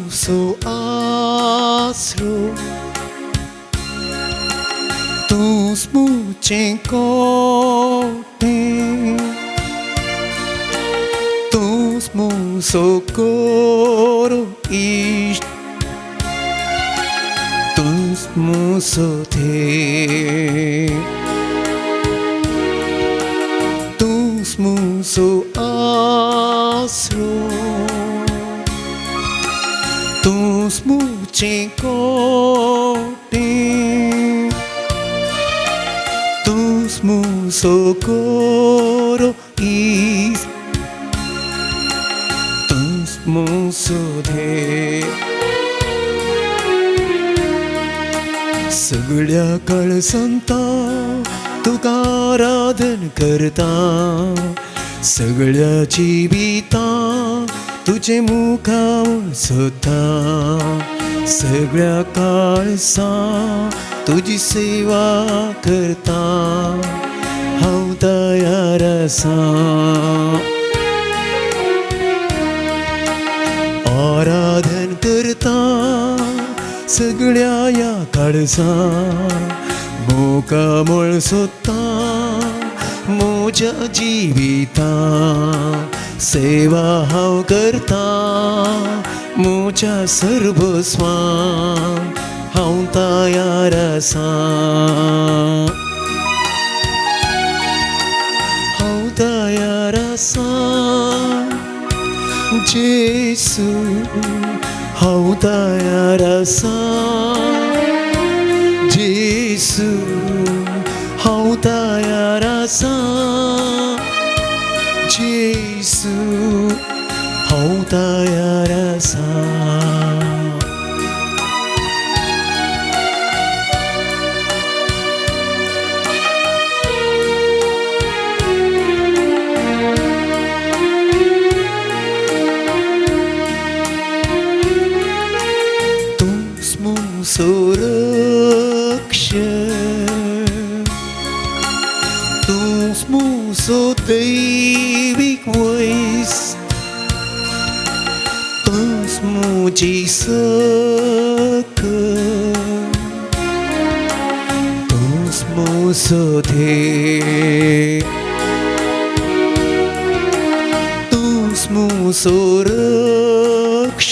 मुसो आसरो तूंच मुजें कोटें तूंच मुसो कोरो इश्ट तूंच मुसो थे तूंच मुसो आसरो तूंच मुजें कोटें तूंच मुसो कोरो इश्ट तूंच मुसो धे सगळ्या कळसंता तुका आराधन करता सगळ्या जिविता तुजे मुखार सोदता सगळ्या काळसा तुजी सेवा करता हांव तयार आसा आराधन करता सगळ्या ह्या काळसा मोकामळ सोदता म्हज्या जिविता सेवा हांव करता म्हज्या सर्वस्वान हांव तयार आसा हांव तयार आसा जेसू हांव तयार आसा जेसू हांव तयार आसा जेसू हांव तयार आसा. तूंच मुसो रक्षक तूंच मुसो दैवीक वैस तूंच मुजी सख तूंच मुसो थे तूंच मुसो रक्षक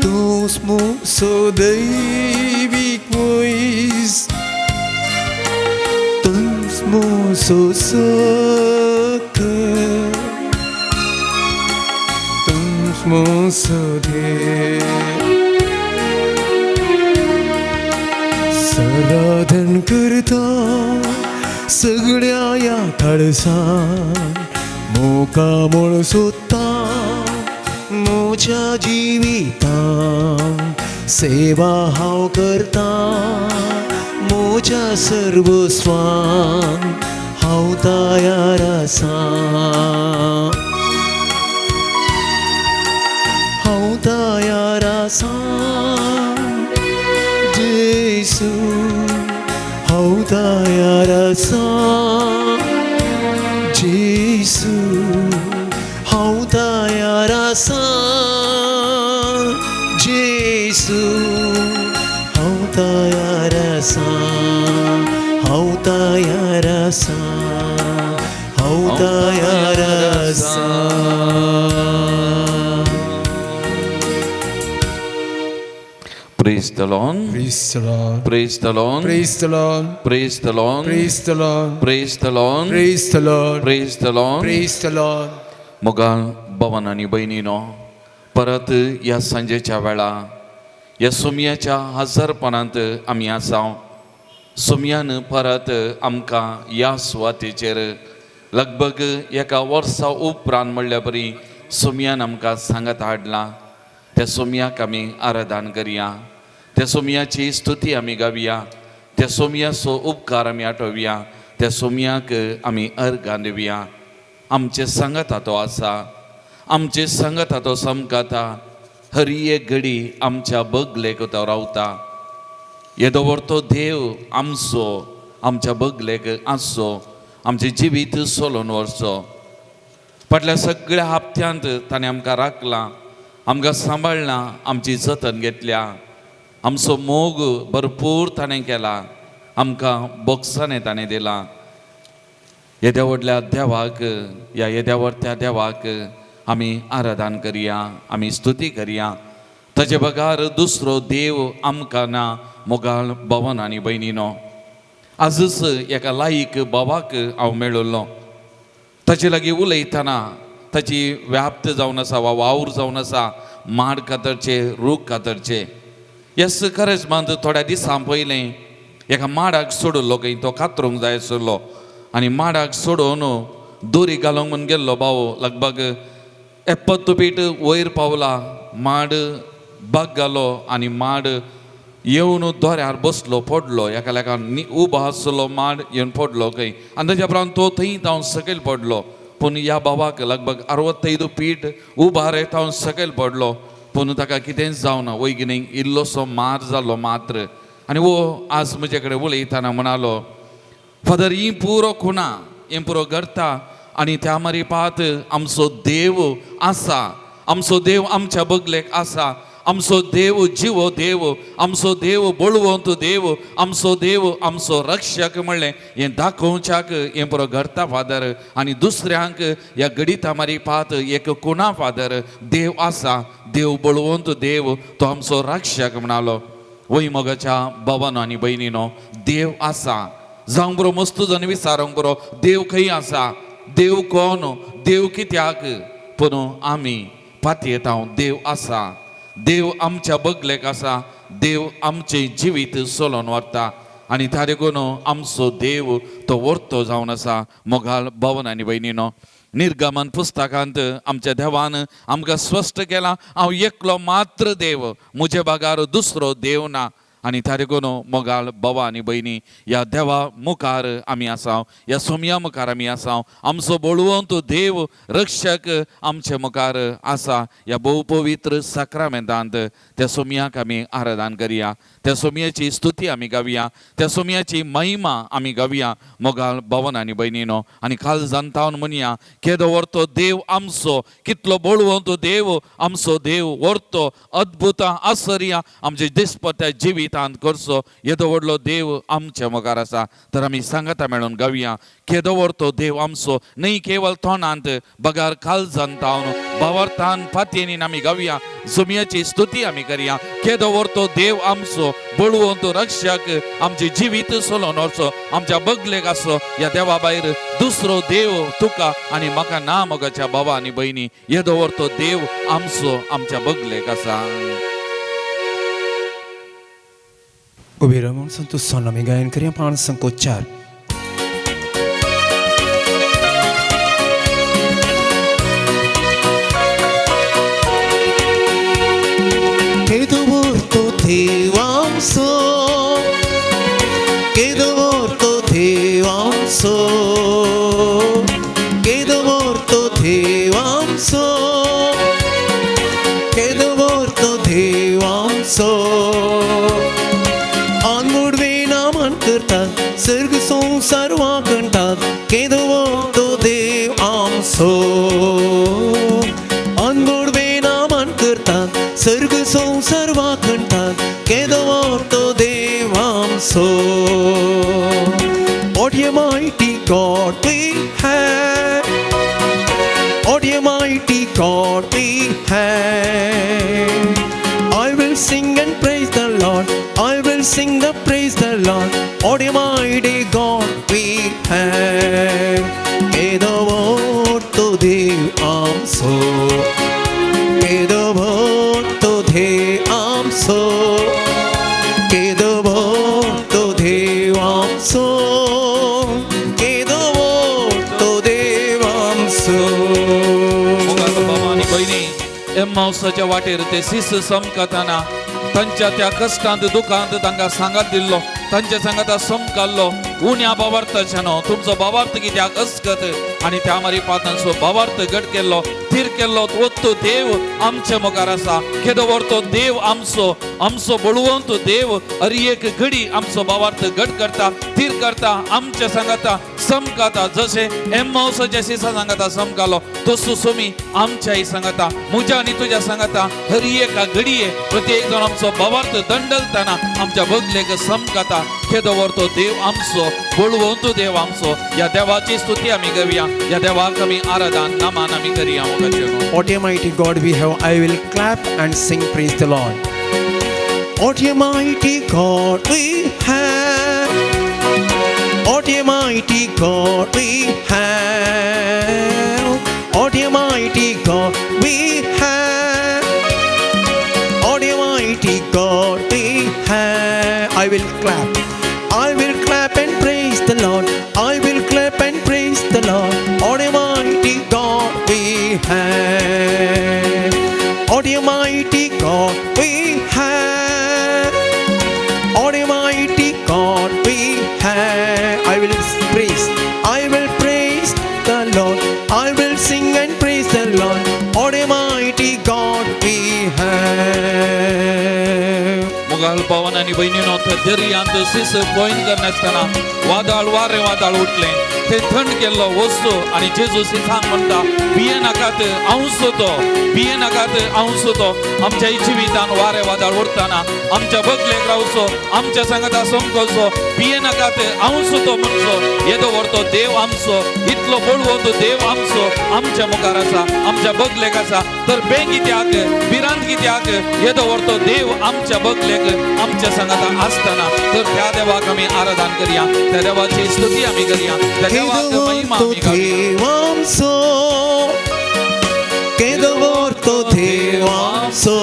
तूंच मुसो दैवीक वैस तूंच मुसो सख तूंच मुसो धे आराधन करता सगळ्या ह्या काळसान मोकामळ सोदता म्हज्या जिवितान सेवा हांव करता म्हज्या सर्वस्वान हांव तयार आसा हांव तयार आसा जेसू हांव तयार आसा जेसू हांव तयार आसा जेसू हांव तयार आसा हांव तयार आसा हांव तयार आसा. Praise the Lord. Praise the Lord. Praise the Lord. Praise the Lord. Praise the Lord. Praise the Lord. Praise the Lord. Praise the Lord. Praise the Lord. Praise the Lord. मोगाळ भवन आनी भयणीनो, परत ह्या सांजेच्या वेळा ह्या सोमयाच्या हजारपणांत आमी आसा. सोमयान परत आमकां ह्या सुवातेचेर लगभग एका वर्सा उपरांत म्हणल्या बरी सोमयान आमकां सांगात हाडला. त्या सोमयाक आमी आराधन करया, त्या सोमयाची स्तुती आमी गावया, त्या सोमयाचो उपकार आमी आठोवया, त्या सोमयाक आमी अर्गां दिवया. आमचे सांगाता तो आसा, आमचे सांगाता तो समकाता, हरी एक घडी आमच्या बगलेक तो रावता. येदो व्हडलो देव आमचो आमच्या बगलेक आसचो, आमचें जिवीत चलोवन व्हरचो. फाटल्या सगळ्या हप्त्यांत ताणें आमकां राखलां, आमकां सांबाळ्ळां, आमची जतन घेतल्या, आमचो मोग भरपूर ताणें केला, आमकां बोगसाणें ताणें दिलां. येद्या व्हडल्या देवाक, ह्या येद्या व्हडल्या देवाक आमी आराधन करया, आमी स्तुती करया. ताचे बगार दुसरो देव आमकां ना. मोगाळ भवन आनी भयणीनो, आजच एका लायक भावाक हांव मेळिल्लो. ताचे लागीं उलयतना ताची व्याप्त जावन आसा वा वावर जावन आसा, माड कातरचे, रूख कातरचे. येस खरेंच मात थोड्या दिसां पयलें एका माडाक सोडलो खंय, तो कातरूंक जाय आशिल्लो आनी माडाक सोडोवन दोरी घालूंक म्हूण गेल्लो भाव. लगभग 70 फीट वयर पावला, माड बाग घालो आनी माड येवन दोऱ्यार बसलो, पडलो. एका लेका उबो आसलो माड येवन पडलो खंय आनी ताच्या उपरांत तो थंय हांव सकयल पडलो. पूण ह्या भावाक लगभग 65 फीट उबार हांव सकयल पडलो, पूण ताका कितेंच जावना. वैगिनीक इल्लोसो मार जालो मात्र. आनी वो आज म्हजे कडेन उलयतना म्हणालो, फादर ही पुरो खुणा, हें पुरो घडटा आनी त्या मारी पात आमचो देव आसा, आमचो देव आमच्या बगलेक आसा, आमचो देव जिवो देव, आमचो देव बळवंत देव, आमचो देव आमचो रक्षक म्हणलें हें दाखोवच्याक हें पुरो घडटा फादर. आनी दुसऱ्यांक ह्या घडिता मारी पात एक खुणा फादर, देव आसा, देव बळवंत देव, तो आमचो रक्षक म्हणालो. वय मोगाच्या भावानो आनी भयणीनो, देव आसा. जावंक बरो मस्त जावन विचारूंक बरो, देव खंय आसा, देव कोण, देव कित्याक? पूण आमी पातयेता देव आसा, देव आमच्या बगलेक आसा, देव आमचें जिवीत चलोवन व्हरता आनी त्या देखून आमचो देव तो व्हरतो जावन आसा. मोगाळ भावन आनी भयणीनो, निर्गमन पुस्तकांत आमच्या देवान आमकां स्पश्ट केलां, हांव एकलो मात्र देव, म्हजे बागार दुसरो देव ना. आनी त्या देखून मोगाळ भावा आनी भयणी, ह्या देवा मुखार आमी आसा, ह्या सोमया मुखार आमी आसा. आमचो बळवंत देव रक्षक आमचे मुखार आसा. ह्या भोव पवित्र साक्रामेंतांत त्या सोमयाक आमी आराधन करया, त्या सोमयाची स्तुती आमी गावया, त्या सोमयाची महिमा आमी गावया. मोगाळ भावन आनी भयणीनो, आनी काल जाणतावन म्हणया, केदो व्हरतो देव आमचो, कितलो बळवंत देव आमचो देव, व्हरतो अद्भुतां आसर्या आमचे दिसपट्ट्या जिवितांत करचो येदो व्हडलो देव आमच्या मुखार आसा. तर आमी सांगाता मेळून गावया, केदो व्हरतो देव आमचो, न्हय केवल तोंडांत बगार काळजांत तावन भावार्थान फातयेनीन आमी गावया, जुमयाची स्तुती आमी करया. केदो व्हरतो देव आमचो, बळवंत रक्षक आमचे जिवीत चलोवन व्हरचो, आमच्या बगलेक आसचो. ह्या देवा भायर दुसरो देव तुका आनी म्हाका ना. मोगाच्या बाबा आनी भयणी, येदो व्हरतो देव आमचो आमच्या बगलेक आसा. उबी रावन संत सोनामी गायन करया 504. केदो व्हरतो देव आमचो, केदो व्हरतो देव आमचो, केदो व्हरतो देव आमचो, केदो व्हरतो देव आमचो. आनमुडवे नामान करतात सर्ग संवसार वागणटात, केदो व्हरतो देव आमचो. अनमुडवे नामान करतात सर्ग संवसार वागणटात, केदो व्हरतो देव आमचो. What a mighty God we have, what a mighty God we have. I will sing and praise the Lord, I will sing the praise the Lord. What a mighty God we have. केदो व्हरतो देव आमचो, केदो व्हरतो देव आमचो, केदो व्हरतो देव आमचो, केदो व्हरतो देव आमचो. मोगाळ बाबा आनी भयणी, एम्मावसाच्या वाटेर ते सिस समकताना तांच्या त्या कश्टांत दुखांत तांकां सांगात दिल्लो, तांच्या सांगाता समकाल्लो. उण्या भावार्थाच्यानो तुमचो भावार्थ कित्याक अस्कत आनी त्या मारी तांचो भावार्थ घट केल्लो, थीर केल्लो वत्तो देव आमच्या मुखार आसा. केदो व्हरतो देव आमचो, आमचो बळवंत देव हर एक घडी आमचो भावार्थ घट करता, थीर करता, आमच्या सांगाता समकाता जशें एम्मावसाच्या शिसा सांगता समकालो तसो सोमी आमच्याय सांगता म्हज्या आनी तुज्या सांगता हर एका घडये प्रत्येक जण आमचो भावार्थ दंडलताना आमच्या बगलेक समकाता केदो तो देव आमचो बळवंत देव आमचो ह्या देवाची स्तुती आमी करुया ह्या देवाक आमी आराधन नामान आमी करया मोगाचे. What a mighty God we have. I will clap and sing, praise the Lord. What a mighty God we have. What a mighty God we have. What a mighty God we have. What a mighty God we have. I will clap. I will clap and praise the Lord. I will clap and praise the Lord. What a mighty God we have. What a mighty God we have. What a mighty God we have. I will praise. I will praise the Lord. I will sing and praise the Lord. What a mighty God we have. मोगाळ भावान आनी भयणीनो थंय दर्यांत सीस point करनासतना वादळ वारें वादळ उठलें ते थंड केल्लो वस्तू आनी जेजू सिसांक म्हणटा भिये नाकात हांव तो भिये नाकात हांव तो. आमच्या जिवितान वारें वादळ उरतना आमच्या बगलेक रावचो आमच्या सांगता समकचो भिये नाकात हांव तो म्हणचो येदो व्हरतो देव आमचो इतलो बळवंत देव आमचो आमच्या मुखार आसा आमच्या बगलेक आसा तर बें कित्याक भिरांत कित्याक येदो व्हरतो देव आमच्या बगलेक आमच्या सांगाता आसतना तर त्या देवाक आमी आराधन करया त्या देवाची स्तुती आमी करया त्या देवाक महिमा केदो आमी गावया. देव आमचो केदो व्हडलो देव आमचो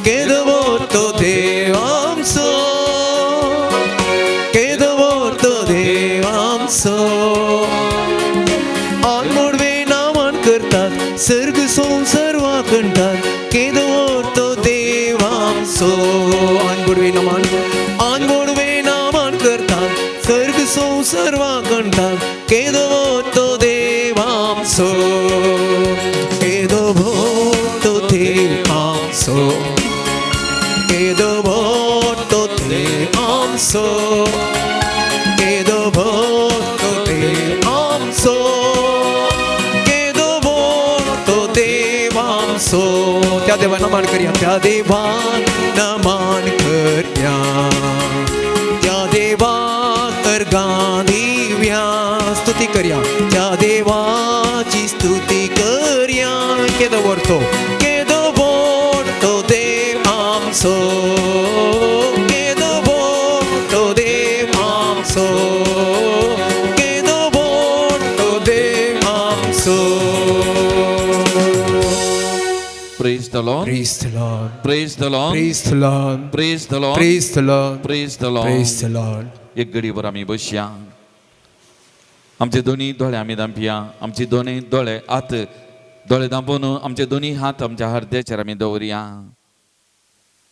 केदो व्हडलो देव आमचो केदो व्हडलो देव आमचो आनमोडवे नामान करतात सर्ग संवसार वाखणटात केदो व्हडलो देव आमचो आनगुडवे नामान आनगुडवे नामान करतात सर्ग संवसार वाखणटात केदो व्हडलो देव आमचो केदो व्हडलो देव आमचो केदो व्हडलो देव आमचो केदो व्हडलो देव आमचो केदो व्हडलो देव आमचो. त्या देवा नमन करया त्या देवा नमन करया त्या देवा अर्घां दिव्या स्तुती करया त्या देवाची स्तुती करया केदो व्हडलो देव आमचो केदो व्हडलो देव आमचो केदो व्हडलो देव आमचो. Praise the Lord. Praise the Lord. Praise the Lord. Praise the Lord. Praise the Lord. Praise the Lord. Praise the Lord. Praise the Lord. एक घडीभर आमी बसया आमचे दोनी दोळे आमी धांपया आमचे दोनी दोळे हात दोळे धांपून आमचे दोनी हात आमच्या हरद्याचेर आमी दवरया.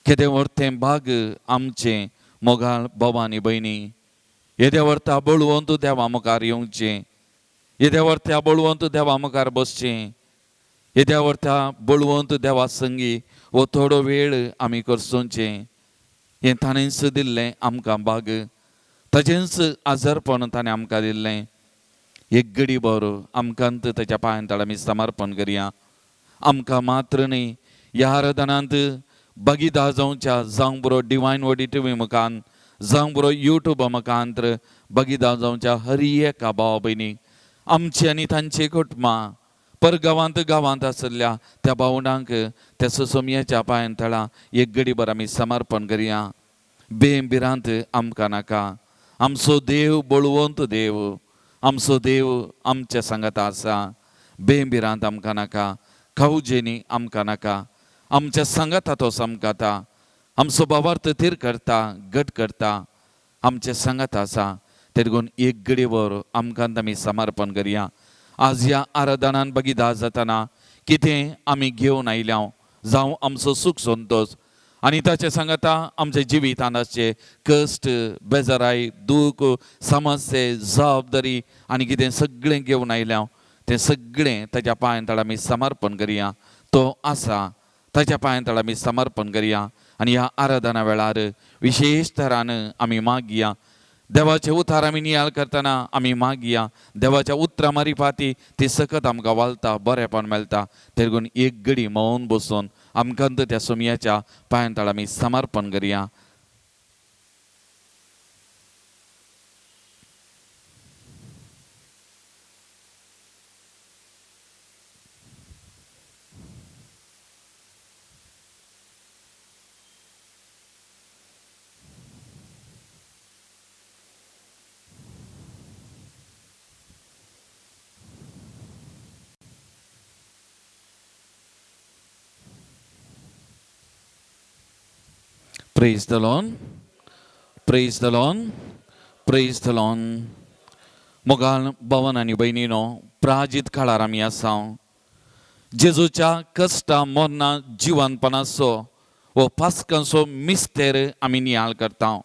केदें व्हरतें भाग आमचें मोगाळ बाबा आनी भयणी येदें व्हरता बळवंत देवा मुखार येवचें येद्या व्हरत्या बळवंत देवा मुखार बसचें येद्या व्हरत्या बळवंत देवा संगी हो थोडो वेळ आमी करसोचें हें ताणेंच दिल्लें आमकां बाग ताजेंच आजारपण ताणें आमकां दिल्लें. एक घडी बरो आमकां ताच्या पांयां तळ आमी समर्पण करया. आमकां मात्र न्ही ह्या आराधनांत भागीदार जावच्या जावं बरो डिवायन वडी टिवी मुखान जावं बरो युट्यूबा मुखांत भागीदार जावच्या हर एका भावा भयणीक आमची आनी तांची कुटुंबां परगांवांत गांवांत आशिल्ल्या त्या भावंडांक त्या सोमयाच्या पांयां तळा एक घडीभर आमी समर्पण करया. बेम भिरांत आमकां नाका. आमचो देव बळवंत देव आमचो देव आमच्या सांगाता आसा. बेम भिरांत आमकां नाका खावजेनी आमकां नाका. आमच्या सांगाता तो समकाता आमचो भावार्थ थीर करता घट करता आमच्या सांगाता आसा. तेरगून एक घडीभर आमकां आमी समर्पण करया. आज ह्या आराधनान भागीदार जातना कितें आमी घेवन आयल्या जावं आमचो सूख संतोश आनी ताचे सांगाता आमच्या जिवितांत आसचे कश्ट बेजाराय दूख समस्ये जबाबदारी आनी कितें सगळें घेवन आयल्या तें सगळें ताच्या पांयां तळ आमी समर्पण करया. तो आसा ताच्या पांयां तळ आमी समर्पण करया आनी ह्या आराधना वेळार विशेश तरान आमी मागया. देवाचे उतार आमी नियाळ करतना आमी मागया देवाच्या उतरां मारिफाती ती सकत आमकां वालता बरेंपण मेळटा. तेगून एक घडी मौन बसून आमकां त्या सोमयाच्या पांयां तळा आमी समर्पण करया. Praise the Lord. Praise the Lord. Praise the Lord. मोगाळ भवन आनी भयणीनो, प्राजीत काळार आमी आसा. जेजूच्या कश्टा मरना जिवनपणाचो हो पास्कांचो मिस्तेर आमी नियाळ करता.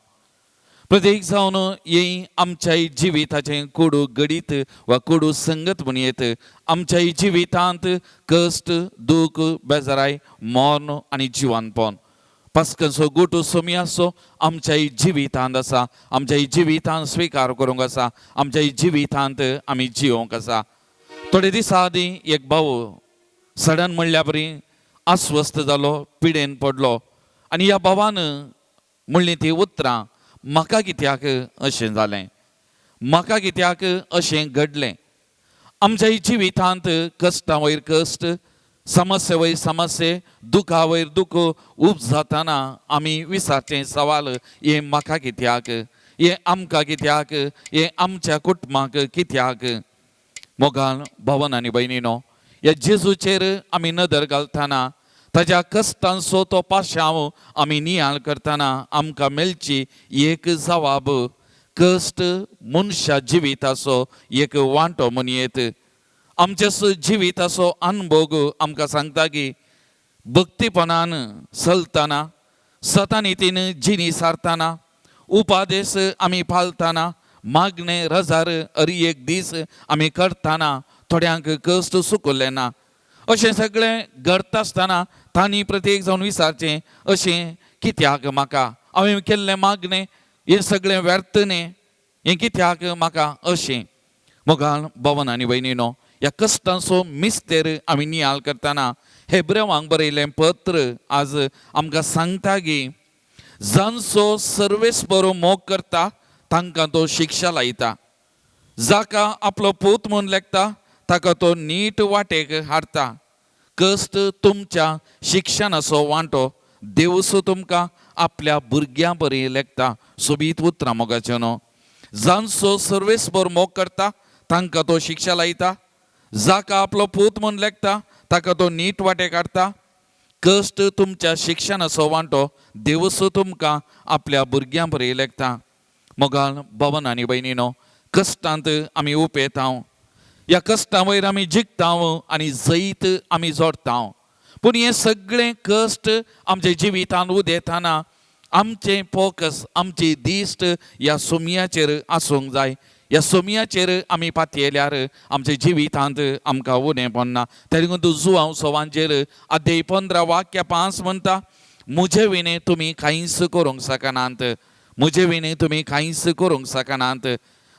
प्रत्येक जावन हे आमच्या जिविताचें कोडू घडीत वा कोडू संगत म्हूण येत. आमच्या जिवितांत कश्ट, दूख, बेजाराय, मर्ण आनी जिवनपण पास्कांचो गोटू सोमयाचो आमच्या जिवितांत आसा. आमच्या जिवितांत स्विकार करूंक आसा. आमच्या जिवितांत आमी जियोंक आसा. थोडे दिसा आदीं एक भाव सडन म्हणल्या बरी अस्वस्थ जालो, पिडेन पडलो आनी ह्या भावान म्हणलीं ती उतरां, म्हाका कित्याक अशें जालें, म्हाका कित्याक अशें घडलें. आमच्या जिवितांत कश्टां वयर कश्ट, समस्ये वयर समस्ये, दुखा वयर दुख उब जातना आमी विचारचें सवाल, हें म्हाका कित्याक, हें आमकां कित्याक, हें आमच्या कुटुंबाक कित्याक. मोगान भवन आनी भयणीनो, ह्या जेजूचेर आमी नदर घालतना ताज्या कश्टांचो तो पाशांव आमी नियाळ करतना आमकां मेळची एक जवाब, कश्ट मनशा जिविताचो एक वांटो म्हूण येत. आमच्या जिविताचो अनुभव आमकां सांगता की भक्तीपणान चलतना, सतानितीन जिणी सारतना, उपादेश आमी पाळतना, मागणें रजार हर एक दीस आमी करतना थोड्यांक कश्ट सुकले ना. अशें सगळें घडटा आसतना तांणी प्रत्येक जावन विचारचें, अशें कित्याक म्हाका, हांवें केल्लें मागणें हें सगळें व्यर्थ न्ही, हें कित्याक म्हाका अशें. मोगाळ भवन आनी भयणीनो, ह्या कश्टांचो मिस्तेर आमी नियाळ करतना हेब्रेवांक बरयलें पत्र आज आमकां सांगता की जांचो सर्वेस बरो मोग करता तांकां तो शिक्षा लायता, जाका आपलो पूत म्हूण लेखता ताका तो नीट वाटेक हाडटा. कश्ट तुमच्या शिक्षणाचो वांटो, देवसो तुमकां आपल्या भुरग्यां बरी लेखता. सोबीत उतरां मोगाचें न्हू. जांचो सर्वेस बरो मोग करता तांकां तो शिक्षा लायता, जाका आपलो पूत म्हूण लेखता ताका तो नीट वाटेक हाडटा. कश्ट तुमच्या शिक्षणाचो वांटो, देवसो तुमकां आपल्या भुरग्यां बरी लेखता. मोगाळ भवन आनी भयणीनो, कश्टांत आमी उपेता, ह्या कश्टां वयर आमी जिखता आनी जैत आमी जोडटा. पूण हें सगळें कश्ट आमच्या जिवितांत उदेतना आमचें फोकस, आमची दिश्ट ह्या सोमयाचेर आसूंक जाय. ह्या सोमयाचेर आमी पातयेल्यार आमच्या जिवितांत आमकां उणें पडना. तरी तूं जुवांव सवांचेर अध्याय 15 वाक्य 5 म्हणटा, म्हजे विणे तुमी कांयच करूंक शकनात, म्हजे विणे तुमी कांयच करूंक शकनात.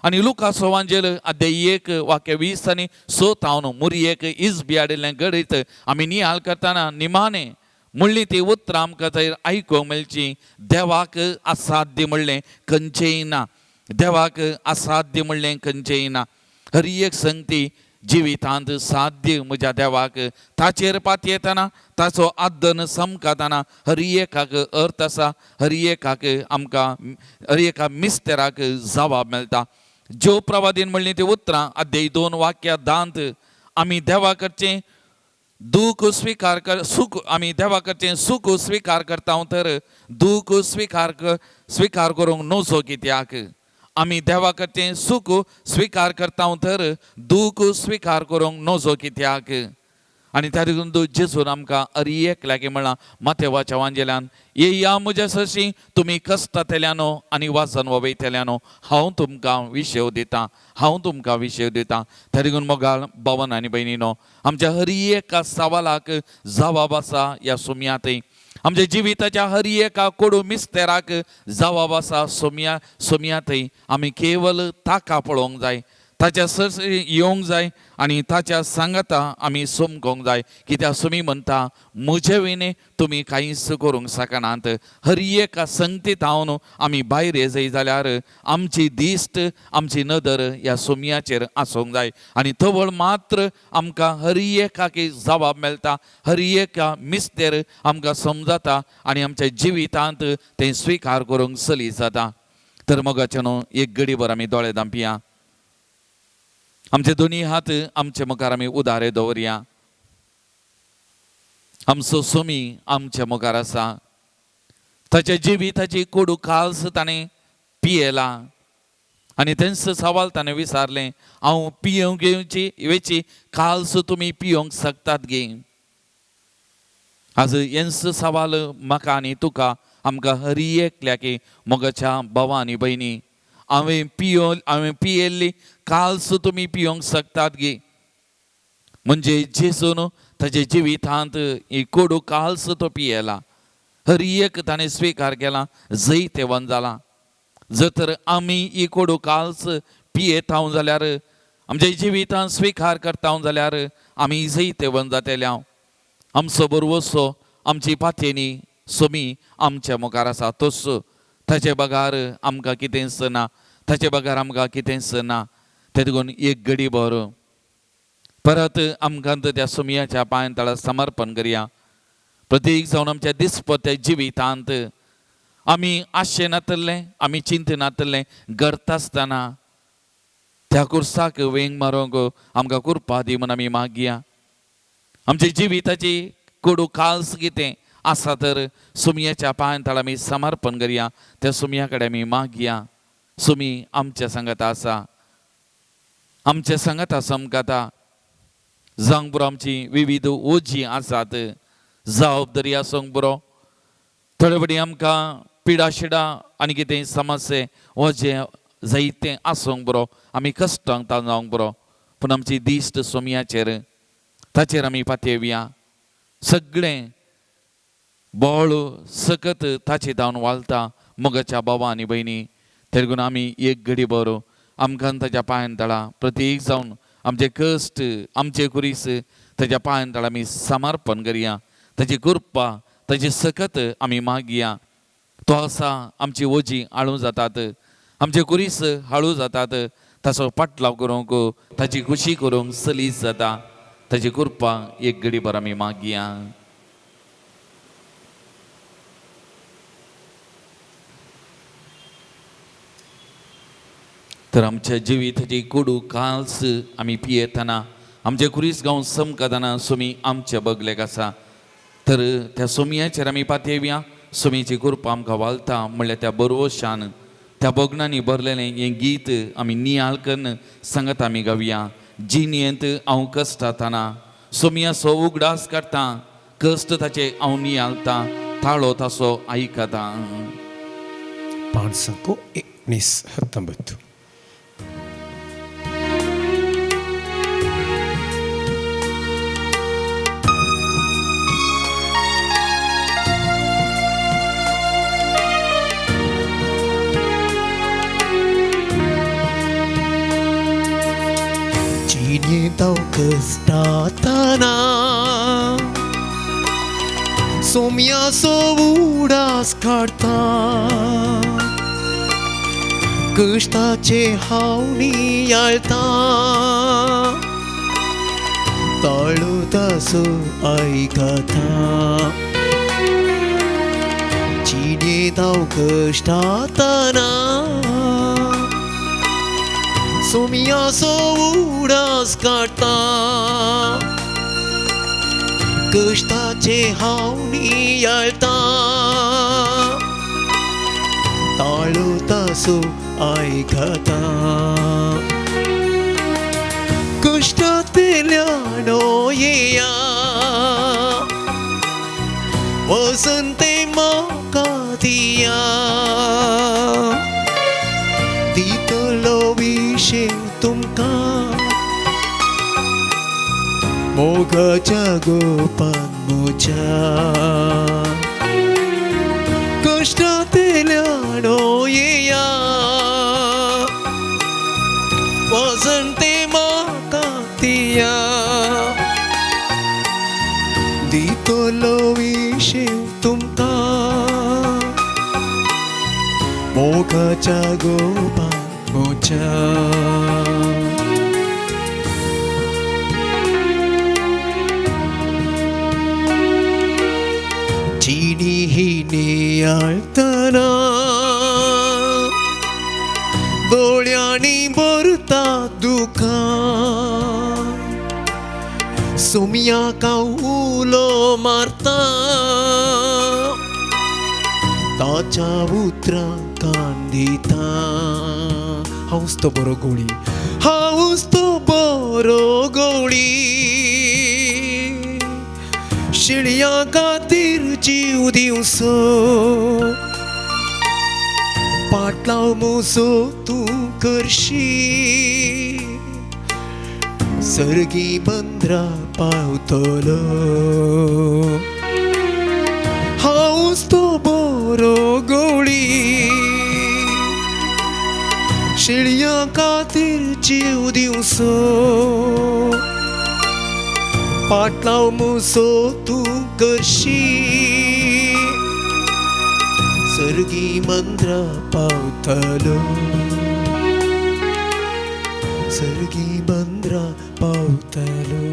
आनी लुकास वांजेल अध्याय 1 वाक्य 20 आनी 6 थावन मुरयेक इजबी हाडिल्लें घडीत आमी नियाळ करतना निमाणे म्हणली ती उतरां आमकां थंय आयकूंक मेळची, देवाक असाध्य म्हणलें खंयचेंय ना, देवाक असाध्य म्हणलें खंयचेंय ना. हर एक संगती जिवितांत साध्य म्हज्या देवाक, ताचेर पातयेतना ताचो आदन समकातना हर एकाक अर्थ आसा, हर एकाक आमकां हर एका मिस्तेराक जवाब मेळटा. ज्यो प्रवादीन म्हणली ती उतरां अध्याय 2 वाक्या 10 आमी देवा कडचें दूख स्विकार कर, सुख आमी देवा कडचें सुख स्विकार करता तर दूख स्विकार करूंक नजो कित्याक. आमी देवा कडचें सुख स्विकार करता तर दूख स्विकार करूंक नजो कित्याक. आनी त्या देखून जेजून आमकां अरी एकल्याक म्हळां माथेवाच्या वांजेल्यान, येया म्हज्या सरशी तुमी कश्टांतल्यानो आनी वाजन वयतल्यानो, हांव तुमकां विशेव दितां, हांव तुमकां विशेव दितां. त्या देखून मोगाळ भवन आनी भयणीनो, आमच्या हर एका सवालाक जवाब आसा ह्या सुमयांतय. आमच्या जिविताच्या हर एका कोडू मिस्तेराक जवाब आसा सोमया सोमया थंय आमी केवल ताका पळोवंक जाय, ताच्या सरसरी येवंक जाय आनी ताच्या सांगाता आमी समकोंक जाय. कित्याक सोमी म्हणटा म्हजे विणे तुमी कांयच करूंक शकनात. हर एका संगतीत हांव आमी भायर येजय जाल्यार आमची दिश्ट आमची नदर ह्या सोमयाचेर आसूंक जाय आनी तवळ मात्र आमकां हर एकाक जबाब मेळटा, हर एका मिस्तेर आमकां समजता आनी आमच्या जिवितांत तें स्विकार करूंक सली जाता. तर मोगाचें न्हू एक गडीभर आमी दोळे धांपया, आमचे दोनी हात आमचे मुखार आमी उदारे दवरया. आमचो सोमी आमच्या मुखार आसा, ताच्या जिविताची कोडू काल्स ताणें पियेला आनी तेंच सवाल ताणें विचारलें, हांव पियोवंक येवची वेची काल्स तुमी पियोवंक शकतात गे. आज हेंच सवाल म्हाका आनी तुका आमकां हर एकल्याक मोगाच्या भावा आनी भयणी, हांवें पियेल्ली काल्स तुमी पियोवंक शकतात गे. म्हणजे जेजून ताच्या जिवितांत ही कोडू काल्स तो पियेला, हर एक ताणें स्विकार केला, जैतेवन जाला. जर तर आमी ही कोडू काल्स पियेता जाल्यार आमच्या जिवितांत स्विकार करता जाल्यार आमी जैतेवन जातले. आमचो बरवसो आमची पातयेनी सोमी आमच्या मुखार आसा, तोच ताचे बगार आमकां कितेंच ना, ताचे बगार आमकां कितेंच ना. ते देखून एक गडी भर परत आमकां त्या सोमयाच्या पांयां तळा समर्पण करया. प्रत्येक जावन आमच्या दिसपत्या जिवितांत आमी आशे नातल्लें, आमी चिंते नातल्लें करता आसतना त्या कुर्साक वेंग मारूंक आमकां कृपा दी म्हूण आमी मागया. आमच्या जिविताची कोडू काल्स कितें आसा तर सोमयाच्या पांयां तळा आमी समर्पण करया, त्या सोमया कडेन आमी मागया. सोमी आमच्या सांगाता आसा, आमच्या सांगाता समकाता. जावंक पुरो आमची विविध ओजी आसात, जबाबदारी आसूंक पुरो, थोडे फावटी आमकां पिडा शिडा आनी कितें समस्ये ओजें जायतें आसूंक पुरो, आमी कश्टांक जावंक पुरो, पूण आमची दिश्ट सोमयाचेर, ताचेर आमी पातयेवया. सगळें बोळ सकत ताचे धांवन वालता मोगाच्या बाबा आनी भयणी. तेगून आमी एक घडी बरो आमकां ताच्या पांयां तळा प्रत्येक जावन आमचे कश्ट आमचे कुरीस ताच्या पांयां तळा आमी समर्पण करया. ताची कृपा ताची सकत आमी मागया. तो आसा आमची ओजी हाळू जातात, आमचे कुरीस हाळू जातात, ताचो पाटलाव करूंक ताची खुशी करूंक सलीस जाता. ताची कृपा एक घडी भर आमी मागया. तर आमच्या जिविताची कोडू काल्स आमी पियेतना आमचे कुरीस गांव समकतना सोमी आमच्या बगलेक आसा, तर त्या सोमयाचेर आमी पातयेवया. सोमीची कृपा आमकां वालता म्हणल्यार त्या बरवशान त्या भोगणांनी भरलेलें हें गीत आमी नियाळ कन्न सांगत आमी गावया. जिणेंत हांव कश्टातना सोमयाचो उगडास काडटा, कश्ट ताचे हांव नियाळटा, ताळो ताचो आयकता. 519. जिणेंत कश्टातना सोमयाचो उडास काडटा, कश्टाचे हांव नियाळटा, ताळो ताचो आयकता. जिणेंत हांव कश्टातना सोमयाचो उडास काडटा, कश्टाचे हांव नियाळटा, ताळो ताचो आयकता. कश्टांतल्यान येया वसंते म्हाका दिया, दितलो विशे तुमकां मोगाच्या गोपान म्हज्या. चेल्यानो येया वजंते म्हाका दिया दितलो विशेव तुमकां मोगाच्या गोपा मोच्या. चिनी ही नियाळतना दोळ्यांनी भरता दुखां सोम्याक उलो मारता ताच्या उतरां कान दिता. हांवच तो बरो गोळी, हांवच तो बरो गोळी, शिळयां खातीर जीव दिवचो पाटलाव म्हजो तूं करशी सर्गी बंदरा पावतलो. हांवच तो बरो गोळी, शिळयां खातीर जीव दिवचो पाटलाव म्हजो तूं करशी सर्गी मंद्रा पावतलो, सर्गी मंद्रा पावतलो.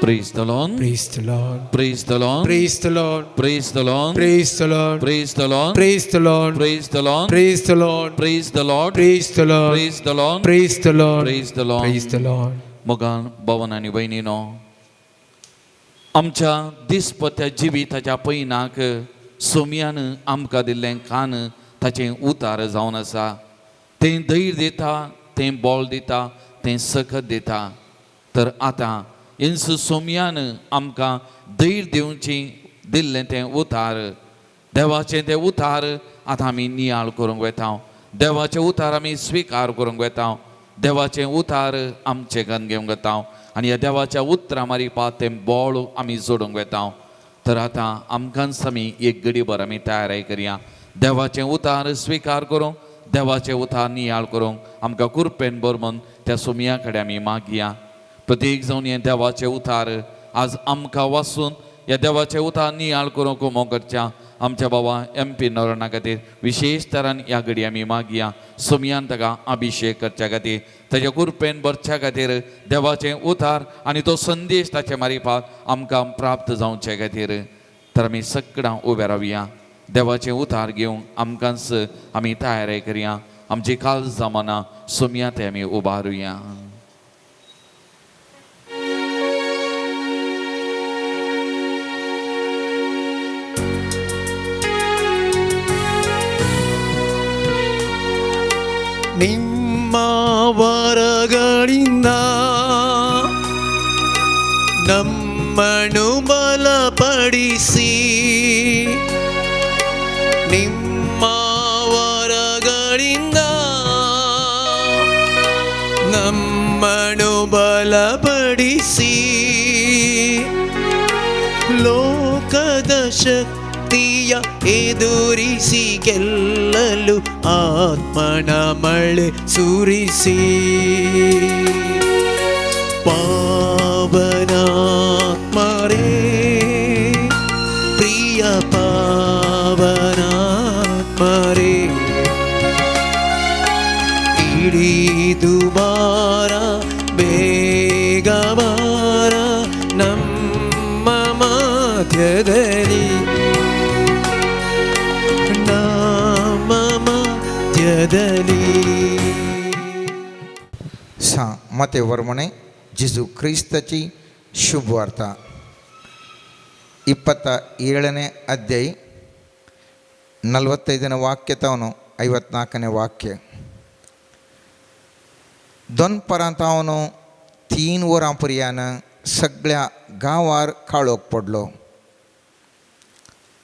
Praise the Lord. Praise the Lord. Praise the Lord. Praise the Lord. Praise the Lord. Praise the Lord. Praise the Lord. Praise the Lord. Praise the Lord. Praise the Lord. Praise the Lord. Praise the Lord. Praise the Lord. Praise the Lord. Praise the Lord. Praise the Lord. मोगान भवन आनी भयणीनो, आमच्या दिसपत्या जिविताच्या पयनाक सोम्यान आमकां दिल्लें कान ताचें उतार जावन आसा. तें धैर्य दिता, तें बळ दिता, तें सकत दिता. तर आतां इंस सोम्यान आमकां धैर्य दिवची दिल्लें तें उतार, देवाचें तें उतार आतां आमी नियाळ करूंक वता. देवाचें उतार आमी स्विकार करूंक वता. देवाचें उतार आमचें गन घेवंक वता आनी ह्या देवाच्या उतरां मारिपा तें बळ आमी जोडूंक वता. तर आतां आमकांच आमी एक गडीभर आमी तयारी करया. देवाचें उतार स्विकार करूंक, देवाचें उतार नियाळ करूंक आमकां कुरपेन भर म्हूण त्या सोमया कडेन आमी मागया. प्रत्येक जावन हें देवाचें उतार आज आमकां वाचून ह्या देवाचें उतार नियाळ करूंक उमो करच्या आमच्या बाबा एम पी नोरना खातीर विशेश तरान ह्या घडी आमी मागया. सोमयान ताका अभिशेक करच्या खातीर, ताच्या कुरपेन भरच्या खातीर देवाचें उतार आनी तो संदेश ताचे मारिफात आमकां प्राप्त जावचे खातीर. तर आमी सगळ्यां उबे रावया. देवाचें उतार घेवंक आमकांच आमी तयारी करया. आमची काळजां मनां सोमया ते आमी उबारुया. ನಿಮ್ಮ ವರಗಳಿಂದ ನಮ್ಮನ್ನು ಬಲಪಡಿಸಿ, ನಿಮ್ಮ ವರಗಳಿಂದ ನಮ್ಮನ್ನು ಬಲಪಡಿಸಿ, ಲೋಕದ ಶಕ್ತಿಯ ಎದುರಿಸಿ ಗೆಲ್ಲಲು ಆತ್ಮನ ಮಳೆ ಸುರಿಸಿ, ಪಾವನಾತ್ಮರೇ ಪ್ರಿಯ ಪಾವನಾತ್ಮರೇ, ಹಿಡಿದು ಬಾರ ಬೇಗ ಬಾರ ನಮ್ಮ ಮಧ್ಯದಲ್ಲಿ, ನಮ್ಮ ಮಧ್ಯದಲ್ಲಿ. सा मते वर्मणे जेजू ಕ್ರಿಸ್ತಚಿ ಶುಭವಾರ್ತ 27ನೇ ಅಧ್ಯಾಯ 45ನೇ ವಾಕ್ಯ ತಾವನು 54ನೇ ವಾಕ್ಯ. दोनपरां तावन 3 वरां पर्यान सगळ्या गांवार काळोख पडलो.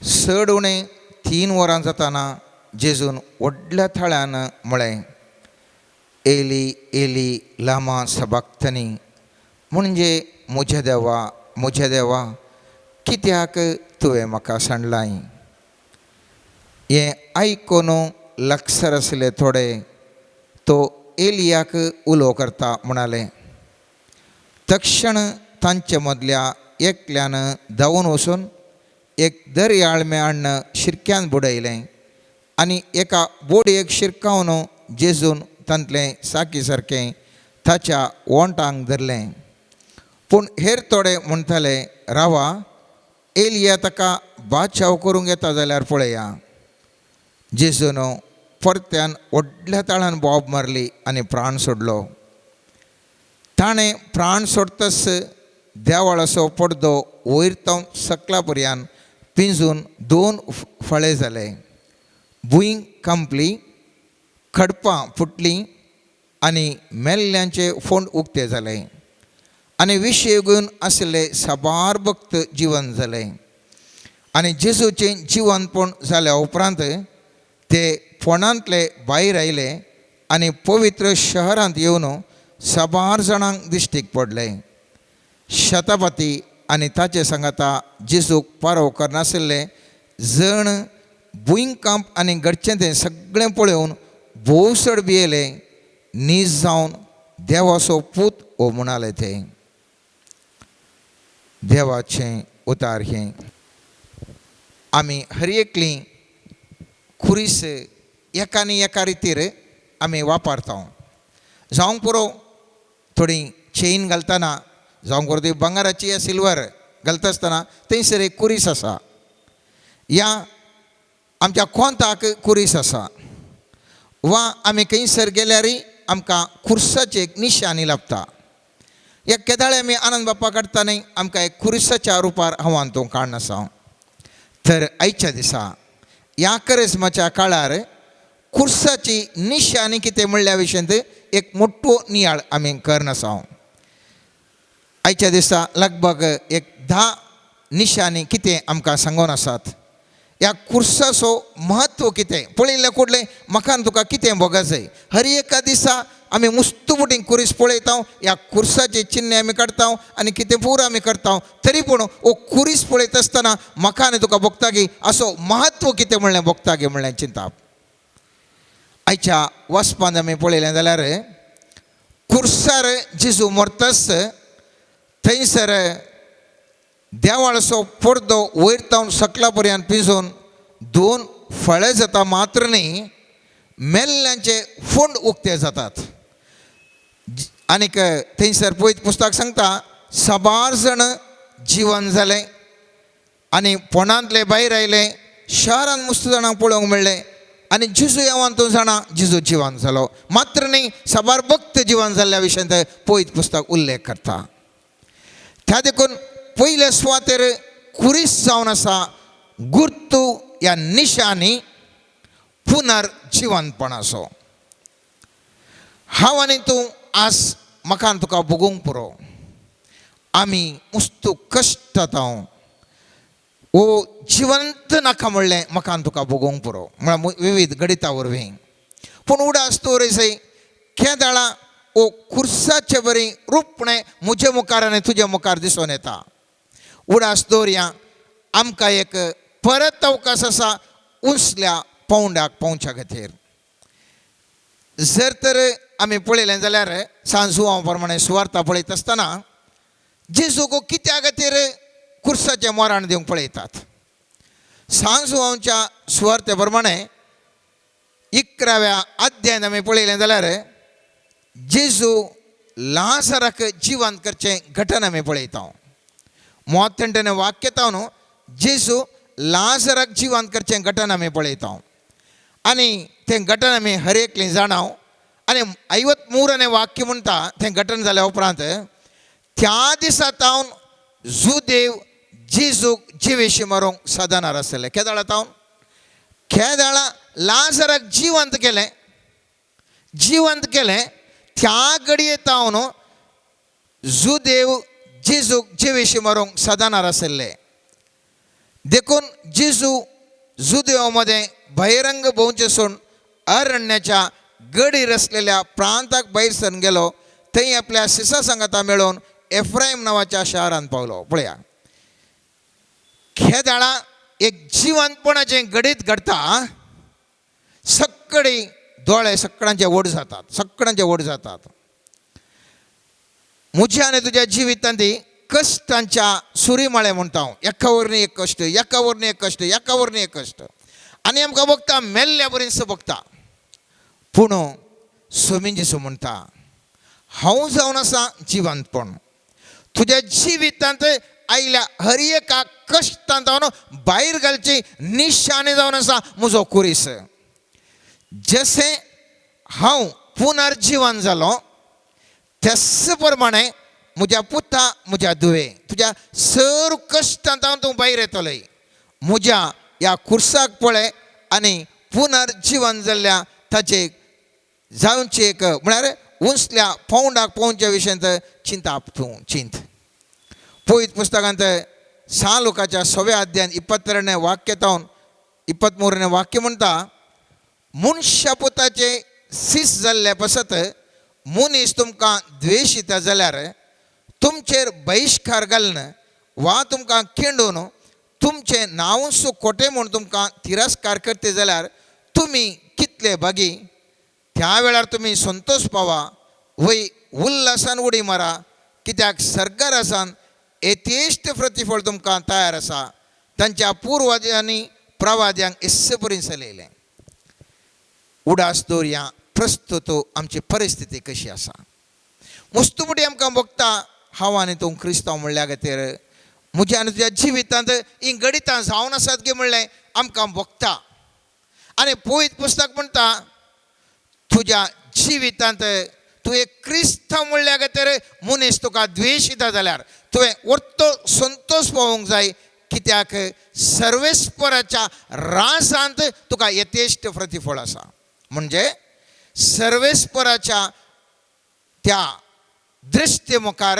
चड उणें 3 वरां जाताना जेजून व्हडल्या थळ्यान म्हळें, एली एली लामा सबाक्तनी, म्हणजे म्हज्या देवा म्हज्या देवा कित्याक तुवें म्हाका सांडलाय. हें आयकून लागसर आसले थोडे तो एलियाक उलो करता म्हणाले. तक्षण तांचे मदल्या एकल्यान धांवून वचून एक दर्याळमें हाडून शिरक्यान बुडयलें आनी एका बोडयेक शिरकावन जेजून तांतलें साकी सारकें ताच्या ओंठांक धरलें. पूण हेर थोडे म्हणटाले, रावा, एलिया ताका बाचाव करूंक येता जाल्यार पळया. जेजून परत्यान व्हडल्या ताळान बोब मारली आनी प्राण सोडलो. ताणें प्राण सोडतच देवळाचो पडदो वयर तावन सकला पर्यान पिंजून 2 फळे जाले. भूंय कांपली, खडपां फुटलीं आनी मेल्ल्यांचे फोंड उक्ते जाले आनी विशेगून आशिल्ले साबार भक्त जिवन जाले. आनी जेजूचें जिवनपण जाल्या उपरांत ते फोंडांतले भायर आयले आनी पवित्र शहरांत येवन साबार जाणांक दिश्टीक पडले. शतापती आनी ताचे सांगाता जेजूक पारव करनाशिल्ले जण भुंयकांप आनी घडचें तें सगळें पळोवन भोव चड भियेले, नीज जावन देवाचो पूत हो म्हणाले ते. देवाचें उतार हें. आमी हर एकली खुरीस एका आनी एका रितीर आमी वापरता. जावंक पुरो थोडी चेन घालतना, जावंक पुरो ती भांगराची या सिल्वर घालता आसतना थंयसर एक कुरीस आसा, या आमच्या कोंताक कुरीस आसा, वा आमी खंयसर गेल्यार आमकां खुर्साची एक निशाणी लाभता. ह्या केदाळे आमी आनंद बाप्पा काडटा न्ही, आमकां एक खुर्साच्या रुपार हांव तूं काडून आसा. तर आयच्या दिसा ह्या करिस्माच्या काळार खुर्साची निशाणी कितें म्हणल्या विशयांत एक मोठो नियाळ आमी करनासा. आयच्या दिसा लगभग एक 10 निशाणी कितें आमकां सांगून आसात. ह्या खुर्साचो म्हत्व कितें पळयल्लें कुडलें म्हाका तुका कितें भोगाचें. हर एका दिसा आमी मुस्तू फुटी खुरीस पळयता, ह्या खुर्साचें चिन्ह आमी काडटा आनी कितें पुरो आमी करता, तरी पूण हो खुरीस पळयता आसतना म्हाका आनी तुका भोगता की असो म्हत्व कितें म्हणलें भोगता की म्हणलें चिंताप. आयच्या वचपांत आमी पळयलें जाल्यार खुर्सार जेजू मरतच थंयसर देवाळाचो पडदो वयर तावन सकला पर्यंत पिंजून 2 फळे जाता मात्र न्ही, मेल्ल्यांचे फोंड उक्ते जातात. आनीक थंयसर पळयत पुस्तक सांगता साबार जाण जिवन जालें आनी फोंडांतले भायर आयले, शहरांत मुस्त जाणांक पळोवंक मेळ्ळें आनी जेजू येवन तूं जाणा जेजू जिवन जालो मात्र न्ही, साबार भक्त जिवन जाल्ल्या विशयांत पळयत पुस्तक उल्लेख करता. त्या देखून पयले सुवातेर खुरीस जावन आसा गुर्तू ह्या निशानी पुनर्जिवनपणाचो. हांव आनी तूं आज म्हाका तुका भोगूंक पुरो, आमी मुस्तू कश्टता हो जिवंत नाका म्हणलें म्हाका तुका भोगूंक पुरो म्हळ्यार विविध गणिता वरवीं. पूण उडास दवरिसय केदाळा हो खुर्साचे बरी रुपणें म्हजे मुखार आनी तुजे मुखार दिसून येता. उडास दवरया आमकां एक परत अवकाश आसा उंचल्या पावंड्याक पावच्या खातीर. जर तर आमी पळयलें जाल्यार सांजुआ प्रमाणे सुवार्ता पळयत आसतना जेजूक कित्या खातीर खुर्साचें मरण दिवंक पळयतात. सांजुआच्या सुवार्ते प्रमाणे 11व्या अध्यायान आमी पळयलें जाल्यार जेजू लाजराक जिवंत करचें घटन आमी पळयता. मोतंटेने वाक्य न्हू जेजू लाजराक जिवंत करचें घटन आमी पळयता आनी तें घटन आमी हर एकली जाणाव. आनी 53 वाक्य म्हणटा तें घटन जाल्या उपरांत त्या दिसा तावन जुदेव जेजूक जिवेशी मारूंक सादनार आसले. केदाळा तावन केदाळा लाजराक जिवंत केलें, जिवंत केलें त्या घडये तावन जुदेव जेजूक जिवेशी मारूंक सादनार आसले. देखून जेजू जुदेवा मदें बहिरंग भोंवचें सोडून अरण्याच्या गडीर आसलेल्या प्रांताक भायर सरून गेलो. थंय आपल्या सिसा सांगाता मेळोवन एफ्रायम नांवाच्या शहरांत पावलो. पळया खेदाळा एक जिवंतपणाचें घडीत घडटा. सगळे दोळे सगळ्यांचे व्हड जातात, सगळ्यांचे व्हड जातात. म्हज्या आनी तुज्या जिवितांत कश्टांच्या सुरीमाळे म्हणटा हांव, एका वरनी एक कश्ट, एका वरनी एक कश्ट, एका वरनी एक कश्ट, आनी आमकां बघता मेल्ल्या बरीच बघता. पूण स्वामी जेजू म्हणटा हांव जावन आसा जिवंतपण, तुज्या जिवितांत आयल्या हर एका कश्टांत जावन भायर घालची निशाणी जावन आसा म्हजो कुरीस. जशें हांव पुनर्जिवन जालो त्याच प्रमाणे म्हज्या पुता म्हज्या धुवे तुज्या सर कश्टांत हांव तूं भायर येतलोय. म्हज्या ह्या कुर्साक पळय आनी पुनर्जिवन जाल्ल्या ताचे जावचे एक म्हळ्यार उंचल्या पावंडाक पावच्या विशयांत चिंताप तूं चिंत. पवित्र पुस्तकांत सा लोकाच्या सव्या अध्यायान 22 वाक्य तावन 23 वाक्य म्हणटा, मनशा पुताचे सीस जाल्ले पासत मनीस तुमकां द्वेशिता जाल्यार तुमचेर बहिश्कार घालून वा तुमकां केंडून तुमचें नांवूच खोटें म्हूण तुमकां तिरस्कार करता जाल्यार तुमी कितले भागी, त्या वेळार तुमी संतोश पावा वय उल्हासान उडी मारा, कित्याक सरकारासान यथेश्ट प्रतिफळ तुमकां तयार आसा. तांच्या पुर्वजांनी प्रवाद्यांक इस्से परीन चलयलें. उडास दवरया प्रस्तुत आमची परिस्थिती कशी आसा. मुस्तुमुटी आमकां बघता हांव आनी तूं क्रिस्तांव म्हणल्या खातीर म्हज्या आनी तुज्या जिवितांत हीं गणितां जावन आसात गी म्हणलें आमकां भोगता. आनी पवित्र पुस्तक म्हणटा तुज्या जिवितांत तूं एक क्रिस्तांव म्हणल्या खातीर मनीस तुका द्वेशिता जाल्यार तुवें वर्तो संतोश पावोवंक जाय, कित्याक सर्वेस्पराच्या राजांत तुका यथेश्ट प्रतिफळ आसा. म्हणजे सर्वेस्पराच्या त्या दृश्टी मुखार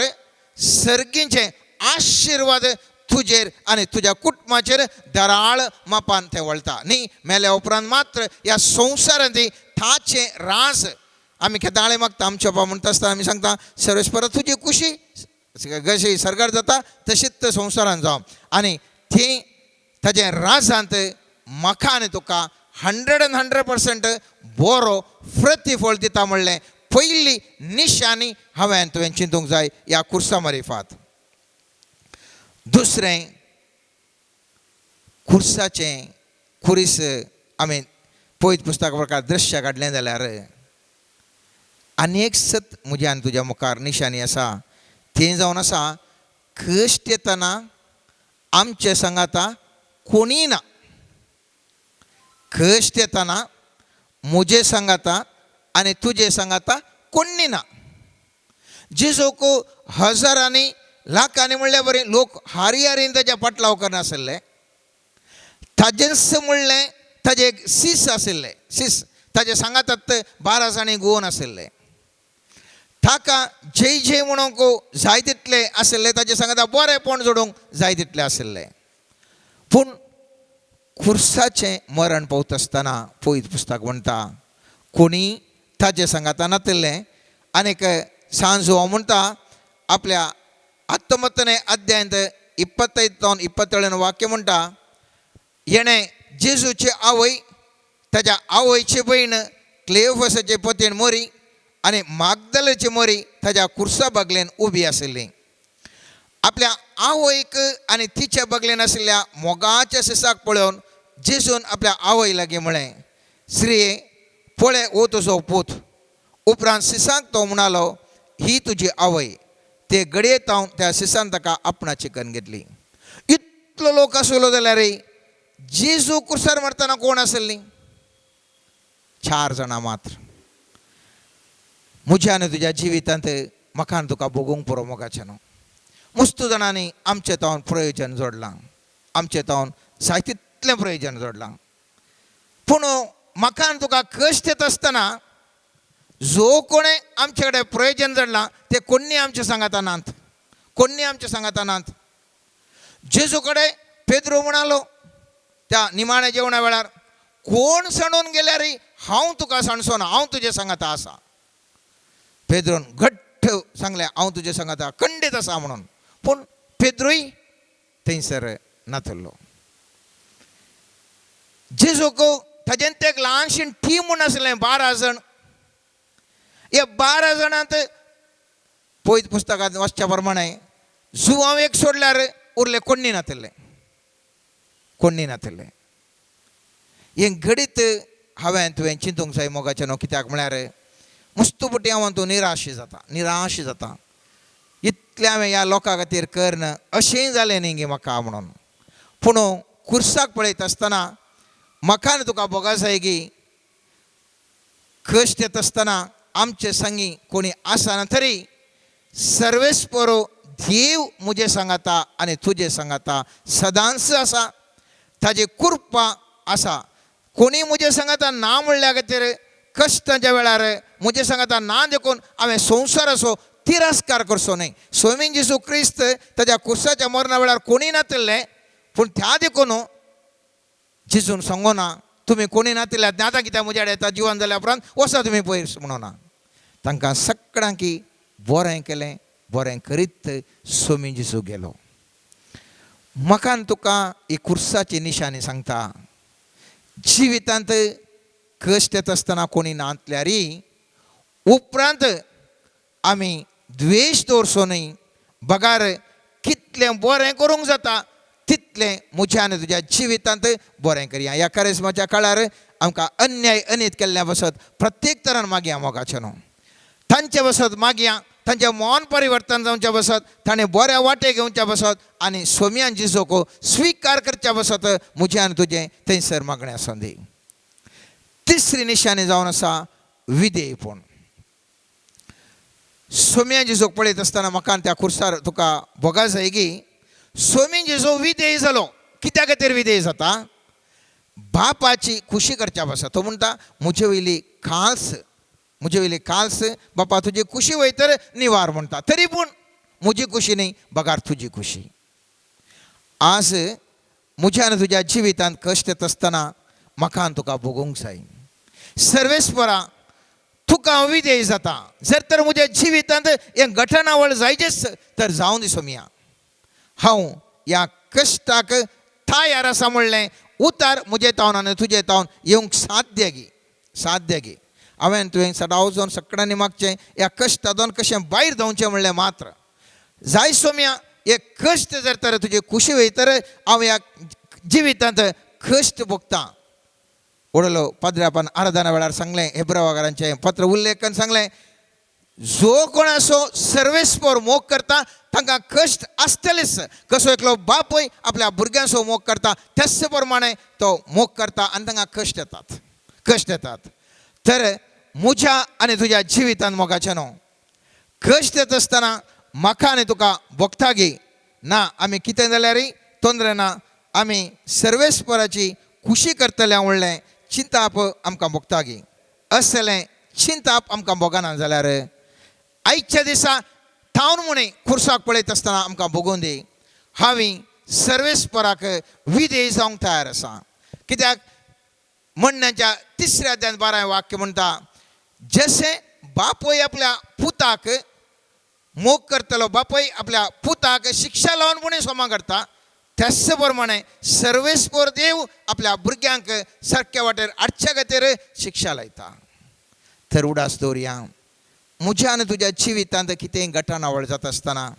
सर्गींचे आशिर्वाद तुजेर आनी तुज्या कुटुंबाचेर दराळ मापान ते वळटा न्ही. मेल्या उपरांत मात्र ह्या संवसारांत ताचें राज आमी केदाळे मागता. आमच्या बाबा म्हणटा आसतना आमी सांगता सर्वेस्परा तुजी खुशी कशी सरकार जाता तशीच संवसारान जावं, आनी ती ताजें राजांत म्हाका आनी तुका 100% बरो प्रतिफळ दिता म्हणलें पयली निशाणी हांवें तुवें चिंतूंक जाय ह्या कुर्सा मारिफात. दुसरें कुर्साचें कुरीस आमी पवित्र पुस्तका प्रकार दृश्य काडलें जाल्यार आनी एक सत म्हज्या आनी तुज्या मुखार निशाणी आसा, तें जावन आसा कश्ट येतना आमचे सांगाता कोणीय ना, कश्ट येतना म्हजे सांगाता आनी तुजे सांगाता कोण्णी ना. जेजूक हजारांनी लाखांनी म्हणल्या बरें लोक हारी हारीन ताच्या पाटलाव करनासले, ताजेंच म्हणलें ताजें एक सीस आशिल्लें, सीस ताजे सांगातात 12 जाणी गोवन आशिल्ले, ताका जय जय म्हणूंक जाय तितले आशिल्ले, ताजे सांगाता बरेंपण जोडूंक जाय तितले आशिल्ले. पूण खुर्साचें मरण पावता आसतना पवित्र पुस्तक म्हणटा कोणी ताजे सांगाता नातिल्लें. आनीक सांजो म्हणटा आपल्या 19ನೇ अध्यायांत 25 27 वाक्य म्हणटा, येणें जेजूची आवय ताज्या आवयची भयण क्लेओफासाचे पतीण मोरी आनी मागदलाची मोरी ताज्या कुर्सा बगलेन उबी आशिल्ली. आपल्या आवयक आनी तिच्या बगलेन आशिल्ल्या मोगाच्या सिसाक पळोवन जेजून आपल्या आवय लागीं म्हळें, स्त्रिये पळय हो तुजो पूत. उपरांत सिसाक तो म्हणालो, ही तुजी आवय. ते घडयेत हांव त्या सिसान ताका आपणाची करून घेतली. इतलो लोक आसलो जाल्यार जेजू कुर्सार मारतना कोण आसली? 4 जाणां मात्र. म्हज्या आनी तुज्या जिवितांत म्हाका आनी तुका भोगूंक पुरो मोगाचें न्हू. मुस्तू जाणांनी आमचें तावन प्रयोजन जोडलां, आमचें तावन जाय तितलें प्रयोजन जोडलां. पूण म्हाका आनी तुका कश्ट येता आसतना जो कोणें आमचे कडेन प्रयोजन जोडलां ते कोण्णी आमचे सांगाता नात, कोण्णी आमचे सांगाता नात. जेजू कडेन पेद्रो म्हणालो त्या निमाण्या जेवणा वेळार, कोण सांडून गेल्यार हांव तुका सांडचो ना, हांव तुजे सांगाता आसा. पेद्रोन घट्ट सांगलें, हांव तुजे सांगाता खंडीत आसा म्हणून. पूण पेद्रोय थंयसर नातलो. जेजूक ताजेन ते एक ल्हानशी टीम म्हूण आसलें 12 जाण. ह्या 12 जाणांत पयत पुस्तकांत वाचच्या प्रमाणे जुवांव एक सोडल्यार उरले कोण्णी नातिल्ले, कोण्णी नातिल्ले. हें घडीत हांवें तुवें चिंतूंक जाय मोगाचें न्हू, कित्याक म्हळ्यार मस्त पटी हांव तूं निराश जाता, निराश जाता. इतलें हांवें ह्या लोकां खातीर करन अशेंय जालें न्ही गे म्हाका म्हणून. पूण खुर्साक पळयत आसतना म्हाका आनी तुका भोगा जाय की कश्ट येता आसतना आमचे संगी कोणी आसना तरी सर्वेस्परो देव म्हजे सांगाता आनी तुजे सांगाता सदांच आसा, ताजी कृपा आसा. कोणी म्हजे सांगाता ना म्हणल्या खातीर कश्टाच्या वेळार म्हजे सांगाता ना देखून हांवें संवसाराचो तिरस्कार करचो न्हय. स्वामी जेजू क्रिस्त ताज्या कुर्साच्या मरणा वेळार कोणी नातिल्लें, पूण त्या देखून जेजून सांगो ना तुमी कोणी नातिल्ले आतां कित्याक म्हज्या कडेन येता जिवन जाल्या उपरांत वचा तुमी पयर म्हणून ना. तांकां सगळ्यांकी बरें केलें, बरें करीत स्वामी जेजू गेलो. म्हाका आनी तुका ही कुर्साची निशाणी सांगता, जिवितांत कश्ट येता आसतना कोणी नातल्यारी उपरांत आमी द्वेश दवरचो न्हय, बगार कितलें बरें करूंक जाता तितलें म्हज्या आनी तुज्या जिवितांत बरें करया. ह्या करिस्माच्या काळार आमकां अन्याय अनीत केल्ल्या बसत प्रत्येक तरान मागया मोगाचें न्हू, तांचे बसत मागया, तांचें मन परिवर्तन जावच्या बसत, ताणें बऱ्या वाटे घेवच्या बसत आनी सोम्यान जिजोको स्विकार करच्या बसत म्हजें आनी तुजें थंयसर मागणें आसूं दी. तिसरी निशाणी जावन आसा विधेयपण. सोम्या जेजूक पळयत आसतना म्हाका त्या खुर्सार तुका भोगा जाय की सोमी जेजू विधेय जालो. कित्या खातीर विधेय जाता? बापाची खुशी करच्या बसत. तो म्हणटा म्हजे वयली खास, म्हजे वयली काल्स बापा तुजी खुशी वयतर निवार म्हणटा, तरी पूण म्हजी खुशी न्ही बगार तुजी खुशी. आज म्हज्या आनी तुज्या जिवितांत कश्ट येता आसतना म्हाका आनी तुका भोगूंक जाय. सर्वेस्परा तुका हांव विधेय जाता, जर तर म्हज्या जिवितांत हें घटनावळ जायचेच तर जावन दी सोमया, हांव ह्या कश्टाक तयार आसा म्हणलें उतार म्हजे तावन आनी तुजे तावन येवंक साध्य गी, साध्य गी. हांवें तुवें सदांव जावन सगळ्यांनी मागचें ह्या कश्टांतून कशें भायर धांवचें म्हणलें मात्र जाय सोम्या. हे कश्ट जर तर तुजी खुशी वयतर हांव ह्या जिवितांत कश्ट भोगतां. उडलो पाद्र्यापान आराधना वेळार सांगलें, हेब्रावागारांचें पत्र उल्लेखन सांगलें, जो कोण असो सर्वेस्पर मोग करता तांकां कश्ट आसतलेच. कसो एकलो बापूय आपल्या भुरग्यांचो मोग करता त्याच प्रमाणे तो मोग करता आनी तांकां कश्ट येतात, कश्ट येतात. तर म्हज्या आनी तुज्या जिवितांत मोगाचें न्हू कश्ट येता आसतना म्हाका आनी तुका भोगता गी ना आमी कितें जाल्यारय तोंदरे ना, आमी सर्वेस्पराची खुशी करतले म्हणलें चिंताप आमकां भोगता गी. असलें चिंताप आमकां भोगना जाल्यार आयच्या दिसा थावन म्हणे खुर्साक पळयत आसतना आमकां भोगून दी. हांवें सर्वेस्पराक विधेय जावंक तयार आसा. कित्याक म्हणण्याच्या तिसऱ्या अध्यायांत 12 वाक्य म्हणटा, जशें बापूय आपल्या पुताक मोग करतलो, बापूय आपल्या पुताक शिक्षा लावन म्हण सोमा करता, त्याच प्रमाणे सर्वेस्पर देव आपल्या भुरग्यांक सारक्या वाटेर हाडच्या खातीर शिक्षा लायता. तर उडास दवरया म्हज्या आनी तुज्या जिवितांत कितेंय घटनावळ जाता आसतना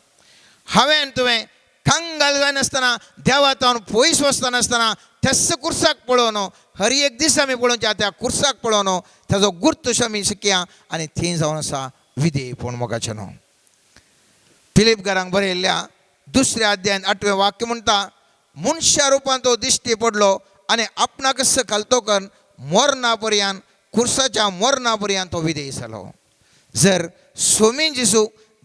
हांवें आनी तुवें कंगाल जायनासतना देवा तावन पयस वचनासतना त्याच कुर्साक पळोवन हर एक दीस आमी पळोवच्या त्या कुर्साक पळोवन ताजो गुर्तूश आमी शिकया आनी थंय जावन आसा विधेयपण मोगाचें न्हू. फिलीप घरांक बरयल्ल्या दुसऱ्या अध्यायान 8वें वाक्य म्हणटा, मनशा रुपान तो दिश्टी पडलो आनी आपणाकच घालतो करून मरणा पर्यान कुर्साच्या मरणा पर्यान तो विधेय जालो. जर सोमी जेजू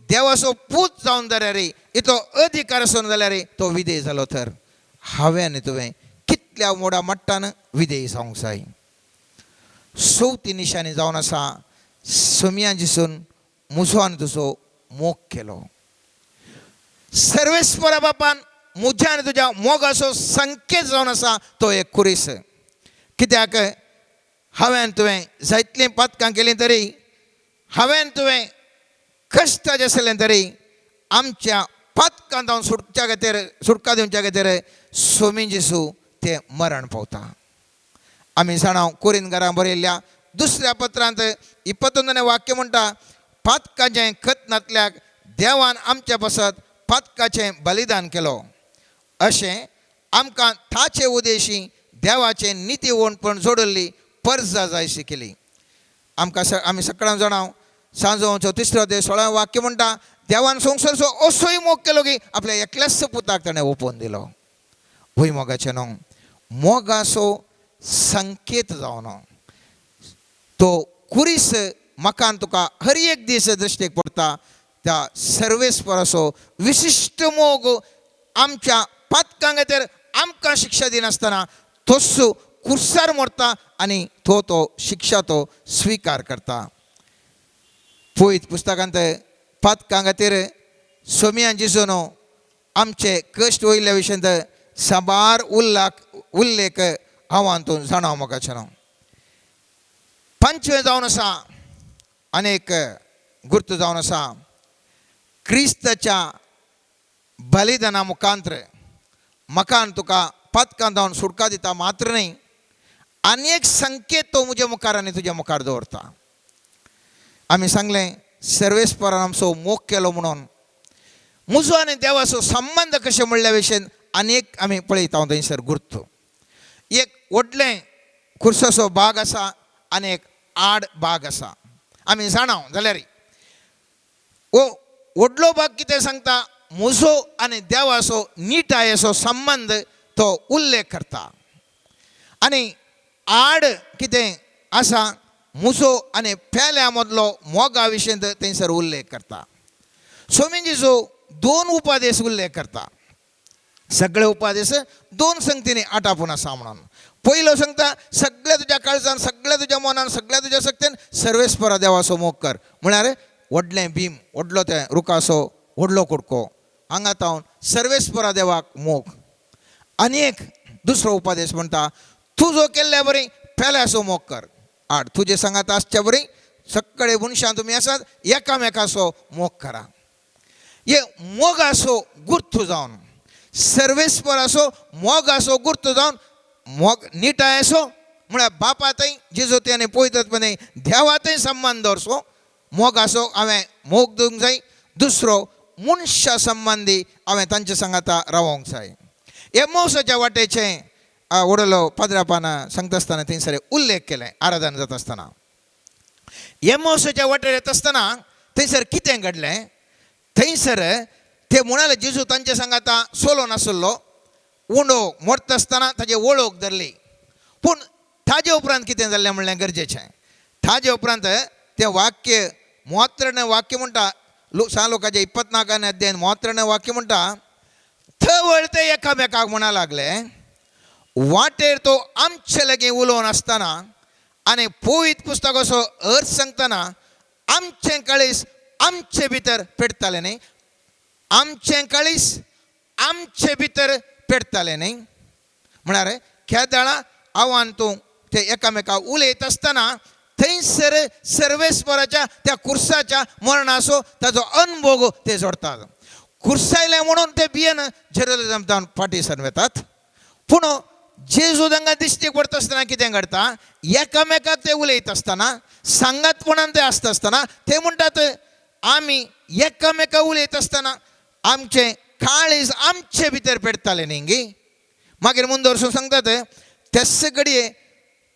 देवाचो पूत जावन जाल्यार इतलो अधिकार आसून जाल्यार तो विधेय जालो, तर हांवें आनी तुवें कितल्या मोडा मट्टान विधेय जावंक जाय. चवथी निशाणी जावन आसा सोमया जेजून म्हजो आनी तुजो मोग केलो. सर्वेस्परा बापान म्हज्या आनी तुज्या मोगाचो संकेत जावन आसा तो एक खुरीस. कित्याक हांवें आनी तुवें जायतलीं पातकां केलीं तरी, हांवें आनी तुवें कश्टाचें आसलें तरी आमच्या पातकां जावन सुटच्या खातीर, सुटका दिवच्या खातीर सोमी जेजू ते मरण पावता. आमी जाणा कोरिंदकारां बरयल्ल्या दुसऱ्या पत्रांत 21 वाक्य म्हणटा, पातकाचें खत नातल्याक देवान आमच्या पासत पातकाचें बलिदान केलो, अशें आमकां ताचे उदेशी देवाचें नितीवणपण जोडिल्ली परजा जायशी केली. आमकां आमी सगळ्यां जाणां सांजोवचो तिसरो देश 16 वाक्य म्हणटा, देवान संवसारचो असोय मोग केलो की आपल्या एकल्याच पुताक ताणें ओपोवन दिलो. भूंय मोगाचें न्हू, मोगाचो संकेत जावन तो कुरीस म्हाका आनी तुका हर एक दीस दृश्टीक पडटा. त्या सर्वेस्पराचो विशिश्ट मोग आमच्या पातकां खातीर आमकां शिक्षा दिनासतना तोच कुर्सार मरता आनी तो तो शिक्षा तो स्विकार करता. पयत पुस्तकांत पातकां खातीर सोमियान जेजून आमचे कश्ट वयल्या विशयांत साबार उल्लेख हांव हातूंत जाणा मोगाचें न्हू. पंचवें जावन आसा अनेक गुर्त जावन आसा क्रिस्ताच्या बलिदाना मुखांत्र म्हाका आनी तुका पातकां जावन सुटका दिता मात्र न्हय, आनी एक संकेत तो म्हज्या मुखार आनी तुज्या मुखार दवरता. आमी सांगलें सर्वेस्परान आमचो मोग केलो म्हणून म्हजो आनी देवाचो संबंद कशें म्हणल्या विशयन आनी एक आमी पळयता थंयसर गुर्त. एक व्हडलें खुर्साचो बाग आसा आनी एक आड बाग आसा. आमी जाणा जाल्यार वो व्हडलो बाग कितें सांगता, म्हजो आनी देवाचो निटायेचो संबंद तो उल्लेख करता. आनी आड कितें आसा, म्हजो आनी पेल्या मदलो मोगा विशयंत थंयसर उल्लेख करता. स्वामीजीचो दोन उपादेश उल्लेख करता. सगळे उपादेश दोन संगतींनी आटापून आसा म्हणून. पयलो सांगता सगळ्या तुज्या काळजान, सगळ्या तुज्या मनान, सगळ्या तुज्या शक्तीन सर्वेस्परा देवाचो मोग कर. म्हळ्यार व्हडलें भीम, व्हडलो तें रुखाचो व्हडलो कुडको, हांगा तावन सर्वेस्परा देवाक मोग. आनी एक दुसरो उपादेश म्हणटा तुजो केल्ल्या बरी पेल्याचो मोग कर. आड तुजे सांगात आसच्या बरी सगळे मनशां तुमी आसात एकामेकाचो मोग करा. हे मोगाचो गुर्थ जावन सर्वेस्पराचो मोगाचो गुर्थ जावन मोग निटायेचो म्हळ्यार बापा थंय जेजू आनी पयतपणी देवा थंय संबंद दवरचो मोगाचो हांवें मोग दिवंक जाय. दुसरो मनशा संबंदी हांवें तांचे सांगाता रावोंक जाय. हे मौसाच्या वाटेचें वडलो पाद्रापान सांगता आसतना थंयसर उल्लेख केलें आराधन जाता आसतना. एमौसाच्या वाटेर येता आसतना थंयसर कितें घडलें, थंयसर ते म्हणाले जेजू तांचे सांगाता सोलो नासलो, उंडो मोडटा आसतना ताजे वळख धरली. पूण ताजे उपरांत कितें जाल्लें म्हणलें गरजेचें. ताजे उपरांत तें वाक्य 32 वाक्य म्हणटा, सान लोकांचे 24 अध्याय 32 वाक्य म्हणटा, थवळ ते एकामेकाक म्हणा लागले वाटेर तो आमचे लागीं उलोवन आसतना आनी पवित्र पुस्तकाचो अर्थ सांगतना आमचें काळीज आमचे भितर पेटतालें न्ही, आमचें काळीज आमचे भितर पेटतालें न्ही. म्हळ्यार केदाळा आव्हान तूं ते एकामेका उलयत आसतना थंयसर सर्वेस्पराच्या त्या कुर्साच्या मरणाचो ताजो अनभोग ते जोडतात. कुर्सायले म्हणून ते भियेन जेरुजलेम फाटीं सरून वेतात. पूण जेजू तांकां दिश्टीक पडटा आसतना कितें घडटा, एकामेकाक ते उलयत आसतना सांगातपणान ते आसता आसतना ते म्हणटात आमी एकामेका उलयत आसतना आमचें काळीज आमचे भितर पेटतालें न्ही गी. मागीर मुंदोरसून सांगतात तेच घडये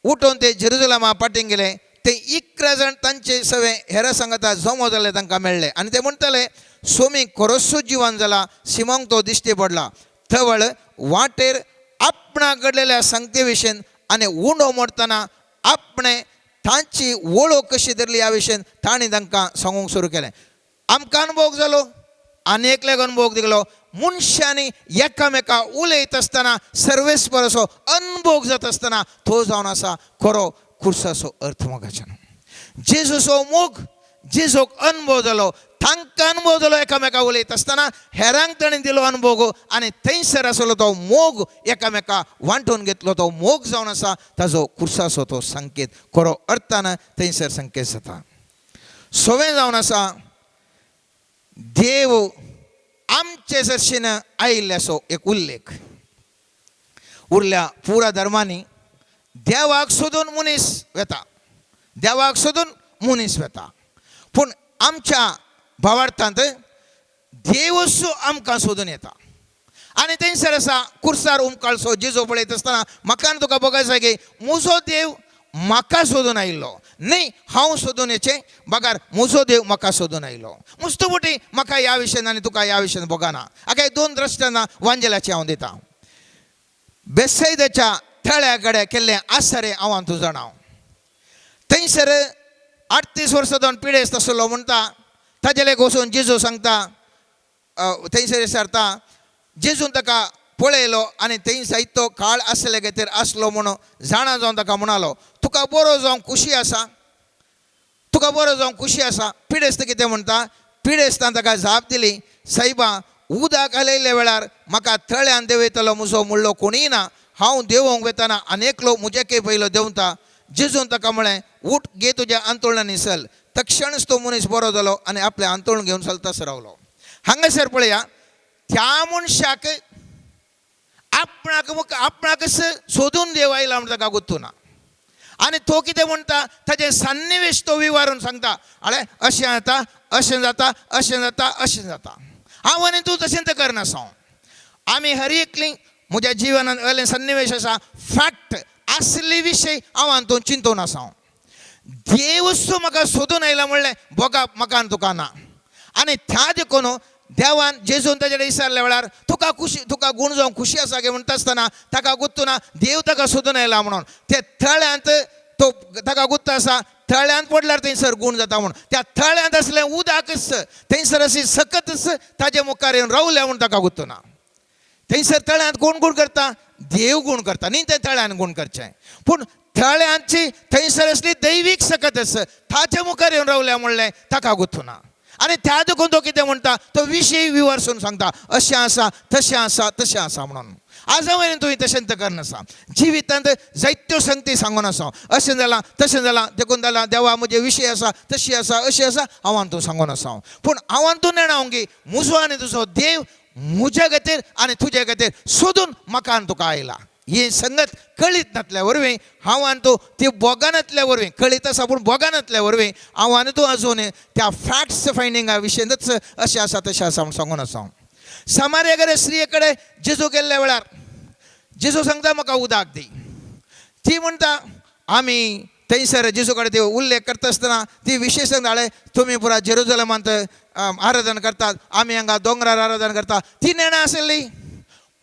उठोवन ते जेरुजलमा फाटीं गेले. ते 11 जाण तांचे सगळे हेरा सांगता जमो जाल्ले तांकां मेळ्ळे आनी ते म्हणटाले सोमी खरोसो जिवन जाला, सिमोंक तो दिश्टी पडला. थवळ वाटेर आपणा घडलेल्या सांगते विशयन आनी उंडो मोडटना आपणें तांची वळख कशी धरली ह्या विशयन तांणी तांकां सांगूंक सुरू केलें. आमकां अनुभव जालो आनी एकल्याक अनुभव दिलो. मनशांनी एकामेका उलयत आसतना सर्वेस्पराचो अनुभव जाता आसतना तो जावन आसा खरो खुर्साचो अर्थ मोगाचो. जेजूचो मोग, जेजूक अनुभव जालो, तांकां अनुभव जालो एकामेका उलयत आसतना, हेरांक ताणें दिलो अनुभव आनी थंयसर आसलो तो मोग एकामेका वांटून घेतलो तो मोग जावन आसा ताजो खुर्साचो तो संकेत खरो अर्थान थंयसर संकेत जाता. सवें जावन आसा देव आमचे सरशीन आयिल्ल्याचो एक उल्लेख. उरल्या पुरा धर्मांनी देवाक सोदून मनीस वेता, देवाक सोदून मनीस वेता, पूण आमच्या भावार्थांत देवसो आमकां सोदून येता. आनी थंयसर आसा कुर्सार उमकाळसो जेजू पळयत आसतना म्हाका आनी तुका बघायचा की म्हजो देव म्हाका सोदून आयिल्लो, न्ही हांव सोदून येचें बगार म्हजो देव म्हाका सोदून आयलो. मुस्तुबुटी म्हाका ह्या विशयान आनी तुका ह्या विशयान बघाना. हाका दोन द्रश्टांना वांजेलाचें हांव दितां. बेसैदाच्या तळ्या कडेन केल्लें आसरे हांव तूं जाणा. थंयसर 38 वर्सां दोन पिडेस्त आसलो म्हणटा, ताजे लेगीत वचून जेजू सांगता, थंयसर विचारता, जेजून ताका पळयलो आनी थंय जायतो काळ आसले खातीर आसलो म्हणून जाणा जावन ताका म्हणालो, तुका बरो जावंक खुशी आसा, तुका बरो जावंक खुशी आसा. पिडेस्त कितें म्हणटा, पिडेस्तान ताका जाप दिली, सायबा उदक घालयल्ल्या वेळार म्हाका तळ्यान देंवयतलो म्हजो म्हणलो कोणीय ना, हांव देंवोंक वेतना आनी एकलो म्हजे पयलो देंवता. जेजून ताका म्हळें, उठ घे तुजें आंतोळण आनी चल. तक्षणच तो मनीस बरो जालो आनी आपलें आंतोळण घेवन चलतासो रावलो. हांगासर पळया, त्या मनशाक आपणाक आपणाकच सोदून देव आयला म्हण ताका गुत्तू ना. आनी तो कितें म्हणटा, ताजें सन्निवेश तो विवारून सांगता, आळे अशें जाता, अशें जाता, अशें जाता, अशें जाता. हांव आनी तूं तशें तें करनासा. आमी हर एकली म्हज्या जिवनांत असलें सन्निवेश आसा, फॅक्ट आसली विशय हांव आनी तूं चिंतून आसा. देवसो म्हाका सोदून आयला म्हणलें बोगाप म्हाका आनी तुका ना. आनी त्या देखून देवान जेजून ताजे कडेन विचारल्या वेळार तुका खुशी, तुका गूण जावंक खुशी आसा गे म्हणटा आसतना ताका गुत्तू ना देव ताका सोदून आयला म्हणून. ते तळ्यांत तो ताका गुत्त आसा, तळ्यांत पडल्यार थंयसर गूण जाता म्हणून. त्या तळ्यांत आसलें उदकच थंयसर अशी सकतच ताजे मुखार येवन रावल्या म्हूण ताका गुत्तू ना. थंयसर तळ्यांत कोण गूण करता, देव गूण करता, न्ही तें तळ्यान गूण करचें, पूण तळ्यांची थंयसर आसली दैवीक सकत आस ताचे मुखार येवन रावल्या म्हणलें ताका गुत्तू ना. आनी त्या देखून तो कितें म्हणटा, तो विशय विवर्सून सांगता, अशें आसा, तशें आसा, तशें आसा म्हणून. आज मेरेन तुवें तशें तें करनासा. जिवितांत जायत्यो संगती सांगून आसा, अशें जालां, तशें जालां, देखून जालां, देवा म्हजे विशय आसा, तशी आसा, अशी आसा, हांव आनी तूं सांगून आसा. पूण हांव आनी तूं नेणा गी म्हजो आनी तुजो देव म्हज्या खातीर आनी तुज्या खातीर सोदून म्हाका आनी तुका आयला. ही संगत कळीत नातल्या वरवीं हांव आनी तूं ती बोगानातल्या वरवीं कळीत आसा, पूण बोगानातल्या वरवीं हांव आनी तूं अजून त्या फॅक्ट्स फायंडिंगा विशयनच अशें आसा तशें आसा म्हूण सांगून आसा. समार्या कडेन स्त्रिये कडेन जेजू गेल्ल्या वेळार जेजू सांगता म्हाका उदक दी. ती म्हणटा आमी थंयसर जेजू कडेन ती उल्लेख करता आसतना ती विशेश सांगता, तुमी पुरा जेरुजलमांत आराधन करतात, आमी हांगा दोंगरार आराधन करता. ती नेणा आसली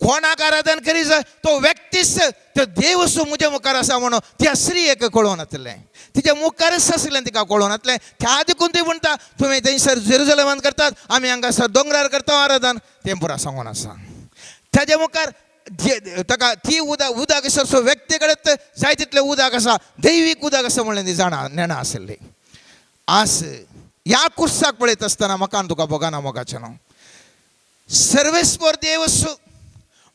कोणाक आराधन करी जाय तो व्यक्तीच तो देवसो म्हज्या मुखार आसा म्हणून त्या स्त्रियेक कळोवन नातलें, तिच्या मुखारच आसलें तिका कळोवन नातलें. त्या देखून ती म्हणटा तुमी थंयसर जेरुजलमांत करतात, आमी हांगासर दोंगरार करता आराधन, तें पुरा सांगून आसा. ताच्या मुखार ताका ती उदक उदक आसा व्यक्ती कडेन जाय तितलें उदक आसा, दैवीक उदक आसा म्हणलें ती जाणा नेणा आसली. आस ह्या कुर्साक पळयत आसतना म्हाका आनी तुका बोगाना मोगाचें न्हू, सर्वेस्पर देव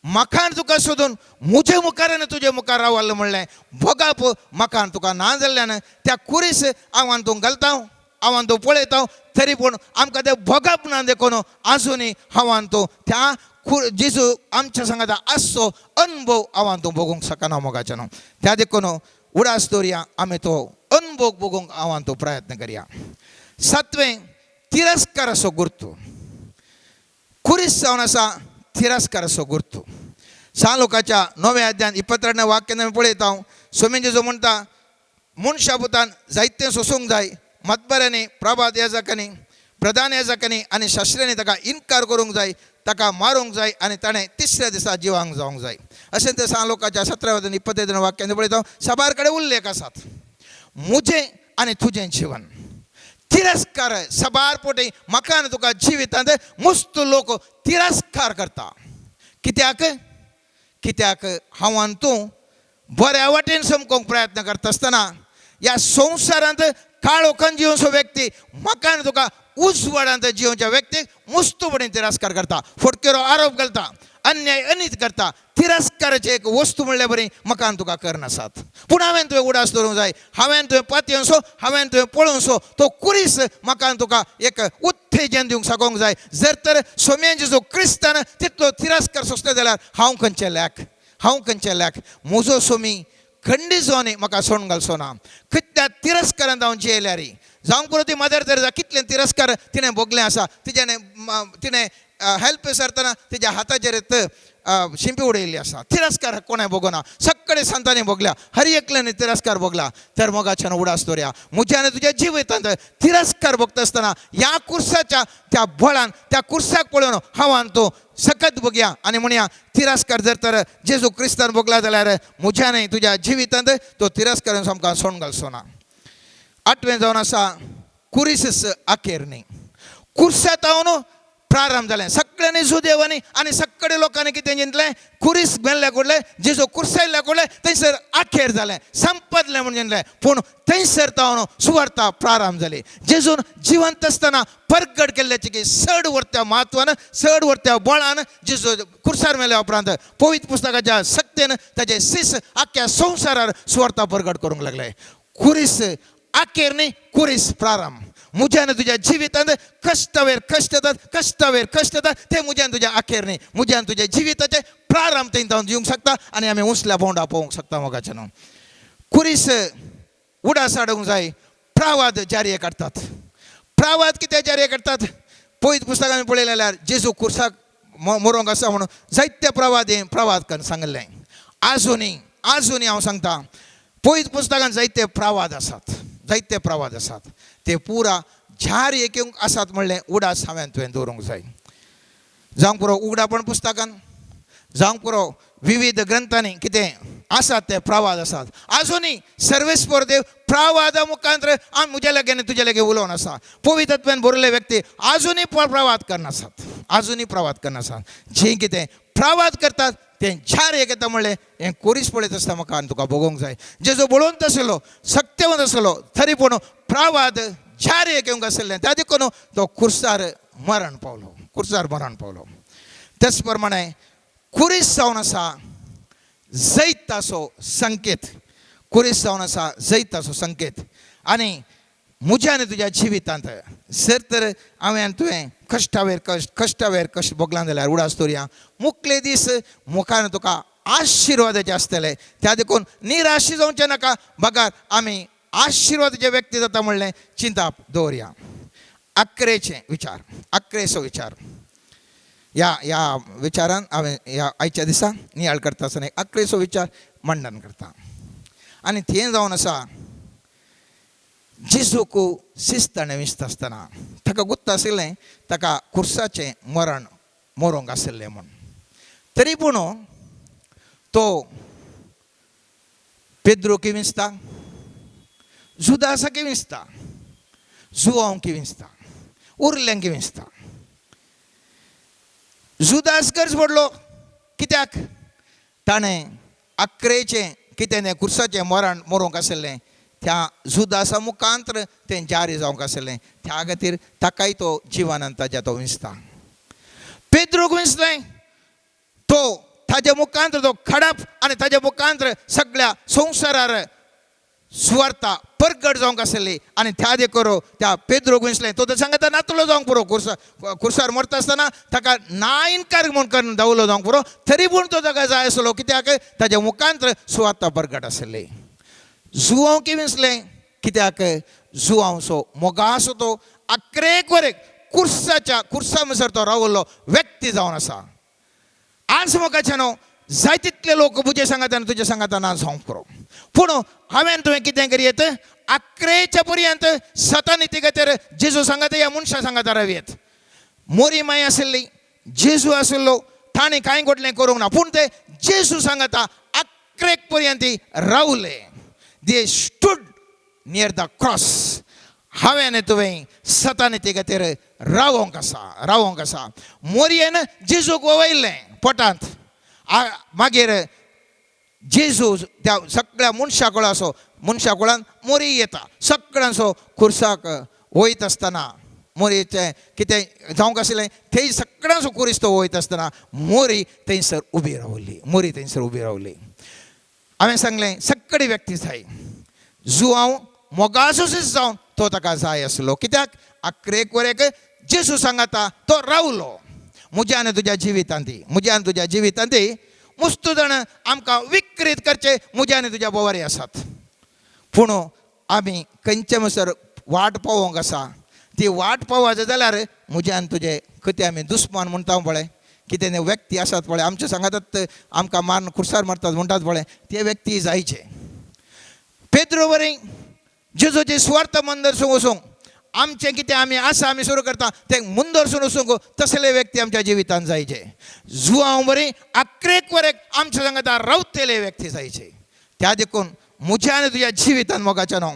म्हाका आनी तुका सोदून म्हजे मुखार आनी तुजे मुखार रावल म्हणलें भोगाप म्हाका आनी तुका ना जाल्ल्यान त्या कुरीस हांव आनी तूं घालता, हांव आनी तूं पळयता, तरी पूण आमकां तें भोगप ना देखून आजुनूय हांव आनी तूं त्या जेजू आमच्या सांगाता आसचो अनुभव हांव आनी तूं भोगूंक शकना मोगाचें न्हू. त्या देखून उडास दवरया आमी तो अनुभव भोगूंक हांव आनी तूं प्रयत्न करया. सातवें तिरस्काराचो गुर्तू. कुरीस जावन आसा तिरस्काराचो गुर्तू. सान लोकाच्या 9व्या अध्यान 22 वाक्यान आमी पळयता, स्वामी जेजू म्हणटा मनशा पुतान जायतें सोसूंक जाय, मतबऱ्यांनी प्रभात याजकांनी प्रधान याजकांनी आनी शास्त्र्यांनी ताका इनकार करूंक जाय, ताका मारूंक जाय आनी ताणें तिसऱ्या दिसा जिवांक जावंक जाय. अशें तें सान लोकाच्या 17व्या अध्यान 25 वाक्यान पळयता, साबार कडेन उल्लेख आसात. म्हजें आनी तुजें जीवन तिरस्कार साबार पोटी म्हाका आनी तुका जिवितांत मस्त लोक तिरस्कार करता. कित्याक? कित्याक हांव आनी तूं बऱ्या वाटेन समकोंक प्रयत्न करता आसतना ह्या संवसारांत काळोखान जिवनचो व्यक्ती म्हाका आनी तुका उजवाडांत जिवनच्या व्यक्तीक मुस्तपणे तिरस्कार करता, फटकेरो आरोप घालता, अन्याय अनीत करता. तिरस्काराचें एक वस्तू म्हणल्यार बरी म्हाका आनी तुका करनासात. पूण हांवें तुवें उडास दवरूंक जाय, हांवें तुवें पातयेवसो, हांवें तुवें पळोवसो तो कुरीस म्हाका आनी तुका एक उत्तेजन दिवंक सागोंक जाय. जर तर सोम्यांचे जो क्रिस्तान तितलो तिरस्कार सोंसलो जाल्यार हांव खंयचे लेख, हांव खंयचे लेख. म्हजो सोमी खंडीत जावन म्हाका सोडून घालचो ना. कितल्या तिरस्कारान हांव जियेल्यार जावंक पुरो ती मदर तेरेजा कितलें तिरस्कार तिणें भोगलें आसा. तिज्याने तिणें हेल्प विचारतना तिज्या हाताचेर शिंपी उडयल्ली आसा. तिरस्कार कोणें भोगना, सगळे संतांनी भोगल्या, हर एकल्यानी तिरस्कार भोगला. तर मोगाच्यान उडास दवरया म्हज्यान तुज्या जिवितांत तिरस्कार भोगता आसतना ह्या कुर्साच्या त्या बळान त्या कुर्साक पळोवन हांवान तूं सकत भोगया आनी म्हणया तिरस्कार जर तर जेजू क्रिस्तान भोगला जाल्यार म्हज्यानय तुज्या जिवितांत तो तिरस्कार आमकां सोडून घालचो ना. आठवें जावन आसा कुरीस अखेर न्ही. कुर्सा तावन प्रारंभ जालें सगळ्यांनी जुदेवांनी आनी सगळे लोकांनी कितें चिंतलें कुरीस मेल्ल्या कडलें जेजू कुर्सायल्ल्या कडलें थंयसर अखेर जालें संपदलें म्हूण चिंतलें. पूण थंयसर तावन सुवार्ता प्रारंभ जाली. जेजून जिवंत आसतना परगट केल्ल्याची की चड वरत्या म्हत्वान चड वरत्या बळान जेजू कुर्सार मेल्या उपरांत पवित्र पुस्तकाच्या सक्तेन ताचे सीस आख्या संवसारार सुवार्ता परगट करूंक लागले. कुरीस अखेर न्ही, कुरीस प्रारंभ. म्हज्यान तुज्या जिवितांत कश्टावेर कश्ट येतात, कश्टावेर कश्ट येतात, ते म्हज्यान तुज्या अखेर न्ही, म्हज्यान तुज्या जिविताचे प्रारंभ थंय जावन दिवंक शकता आनी आमी उंचल्या भोंवडा पळोवंक शकता. मोगाच्यान कुरीस उडास हाडूंक जाय. प्रावाद जारी काडटात. प्रावाद कितें जारी काडटात? पवित्र पुस्तकांनी पळयलें जाल्यार जेजू कुर्साक मरोंक आसा म्हणून जायते प्रवाद प्रवाद करून सांगिल्लें. आजुनी आजुनी हांव सांगता पवित्र पुस्तकान जायते प्रवाद आसात, जायते प्रवाद आसात, ते पुरा झार एक आसात म्हणलें उडास हांवें तुवें दवरूंक जाय. जावंक पुरो उगडापण पुस्तकान, जावंक पुरो विविध ग्रंथांनी कितें आसात ते प्रवाद आसात. आजुनी सर्वेस्पर देव प्रवादा मुखांत आमी म्हज्या लागीं आनी तुज्या लागीं उलोवन आसा. पवित्रत्वान बरयल्ले व्यक्ती आजुनी प्रवाद करनासात, आजुनी प्रवाद करनासात. जे कितें प्रवाद करतात तें झार एक येता म्हणलें हें कोरीस पळयत आसता म्हाका आनी तुका भोगोवंक जाय. जेजो बळवंत आसलो, सक्तेवंत आसलो, तरी पूण प्रवाद झार एक येवंक आसलें त्या देखून तो कुर्सार मरण पावलो, कुर्सार मरण पावलो. तेच प्रमाणे कुरीस जावन आसा जैताचो संकेत, कुरीस जावन आसा जैताचो संकेत. आनी म्हज्या आनी तुज्या जिवितांत जर तर हांवें आनी तुवें कश्टावेर कश्ट कश्टावेर कश्ट भोगलां जाल्यार उडास दवरया मुखले दीस मुखार तुका आशिर्वादाचे आसतले. त्या देखून निराशी जावचें नाका, बगार आमी आशिर्वादाचे व्यक्ती जाता म्हणलें चिंताप दवरया. अकरेचे विचार, अकरेचो विचार ह्या ह्या विचारान हांवें ह्या आयच्या दिसा नियाळ करता आसतना एक अकरेचो विचार मंडन करता. आनी तें जावन आसा जेजूक शिस्ताणें विसता आसतना ताका गुत्त आशिल्लें ताका कुर्साचें मरण मरोंक आशिल्लें म्हूण, तरी पूण तो पेद्रोक विसता, जुदासाक विसता, जुआंवक विसता, उरल्यांक विसता. जुदास गरज पडलो कित्याक? ताणें अकरेचें कितें तें कुर्साचें मरण मरोंक आशिल्लें त्या जुदासा मुखांत्र तें जारी जावंक आशिल्लें, त्या खातीर ताकाय तो जिवानंद ताज्या तो विसता. पेद्रोक विसलें तो ताज्या मुखांत्र तो खडप आनी ताज्या मुखांत्र सगळ्या संवसारार सुवार्ता परगट जावंक आशिल्ली आनी त्या देखून त्या पेद्रोक विसलें. तो तर सांगता नातलो जावंक पुरो, कुर्सा कुर्सार मरता आसतना ताका ना इनकार म्हूण करून दावलो जावंक पुरो, तरी पूण तो ताका जाय आसलो कित्याक? ताज्या मुखांत्र सुवार्ता परगट आशिल्ली. जुआंव की विसलें कित्याक? जुआंवचो मोगासो तो अकरेक वरेक कुर्साच्या कुर्सा म्हणसर तो रावल्लो व्यक्ती जावन आसा. आज मोगाच्या न्हू जाय तितले लोक म्हजे सांगाता आनी तुजे सांगाता ना जावंक पुरो, पूण हांवें तुवें कितें करयेत? अकरेच्या पर्यंत सतानिती खातीर जेजू सांगाता ह्या मनशां सांगाता रावयेत. मोरी माय आशिल्ली, जेजू आशिल्लो, ताणें कांय घडलें करूंक ना, पूण ते जेजू सांगाता अकरेक पर्यंत रावले. They stood near the cross. हांवें आनी तुवें सतानिती खातीर रावोंक आसा, रावोंक आसा. मोरयेन जेजूक वयलें पोटांत, मागीर जेजू त्या सगळ्या मनशा कुळाचो मनशा कुळान मोरी येता सगळ्यांचो कुर्साक वयत आसतना मोरयेचें कितें जावंक आशिल्लें थंय सगळ्यांचो कुरीस तो वयत आसतना मोरी थंयसर उबी रावली, मोरी थंयसर उबी रावली. हांवें सांगलें सगळी व्यक्ती जाय, जुआंव मोगासोसीस जावन तो ताका जाय आसलो कित्याक? अकरेक वरेक जेजू सांगाता तो रावलो. म्हज्या आनी तुज्या जिवितांत, म्हज्या आनी तुज्या जिवितांत मुस्तू जाण आमकां विक्रीत करचे म्हज्या आनी तुज्या बोवारी आसात. पूण आमी खंयचे म्हणसर वाट पावोवंक आसा, ती वाट पावपाचें जाल्यार म्हज्या आनी तुजे कितें आमी दुस्मान म्हणटा पळय, कितें व्यक्ती आसात पळय आमचे सांगातात आमकां मारून खुर्सार मारतात म्हणटात पळय, ते व्यक्ती जायचे. पेद्रो बरी जेजूचे सुवार्थ मंदरसून वचूंक आमचें कितें आमी आसा आमी सुरू करता तें मुंदरसून वचूंक तसले व्यक्ती आमच्या जिवितान जायचे. जुआंव बरी आक्रेक वरेक आमच्या सांगाता रावतले व्यक्ती जायचे. त्या देखून म्हज्या आनी तुज्या जिवितान मोगाच्या न्हू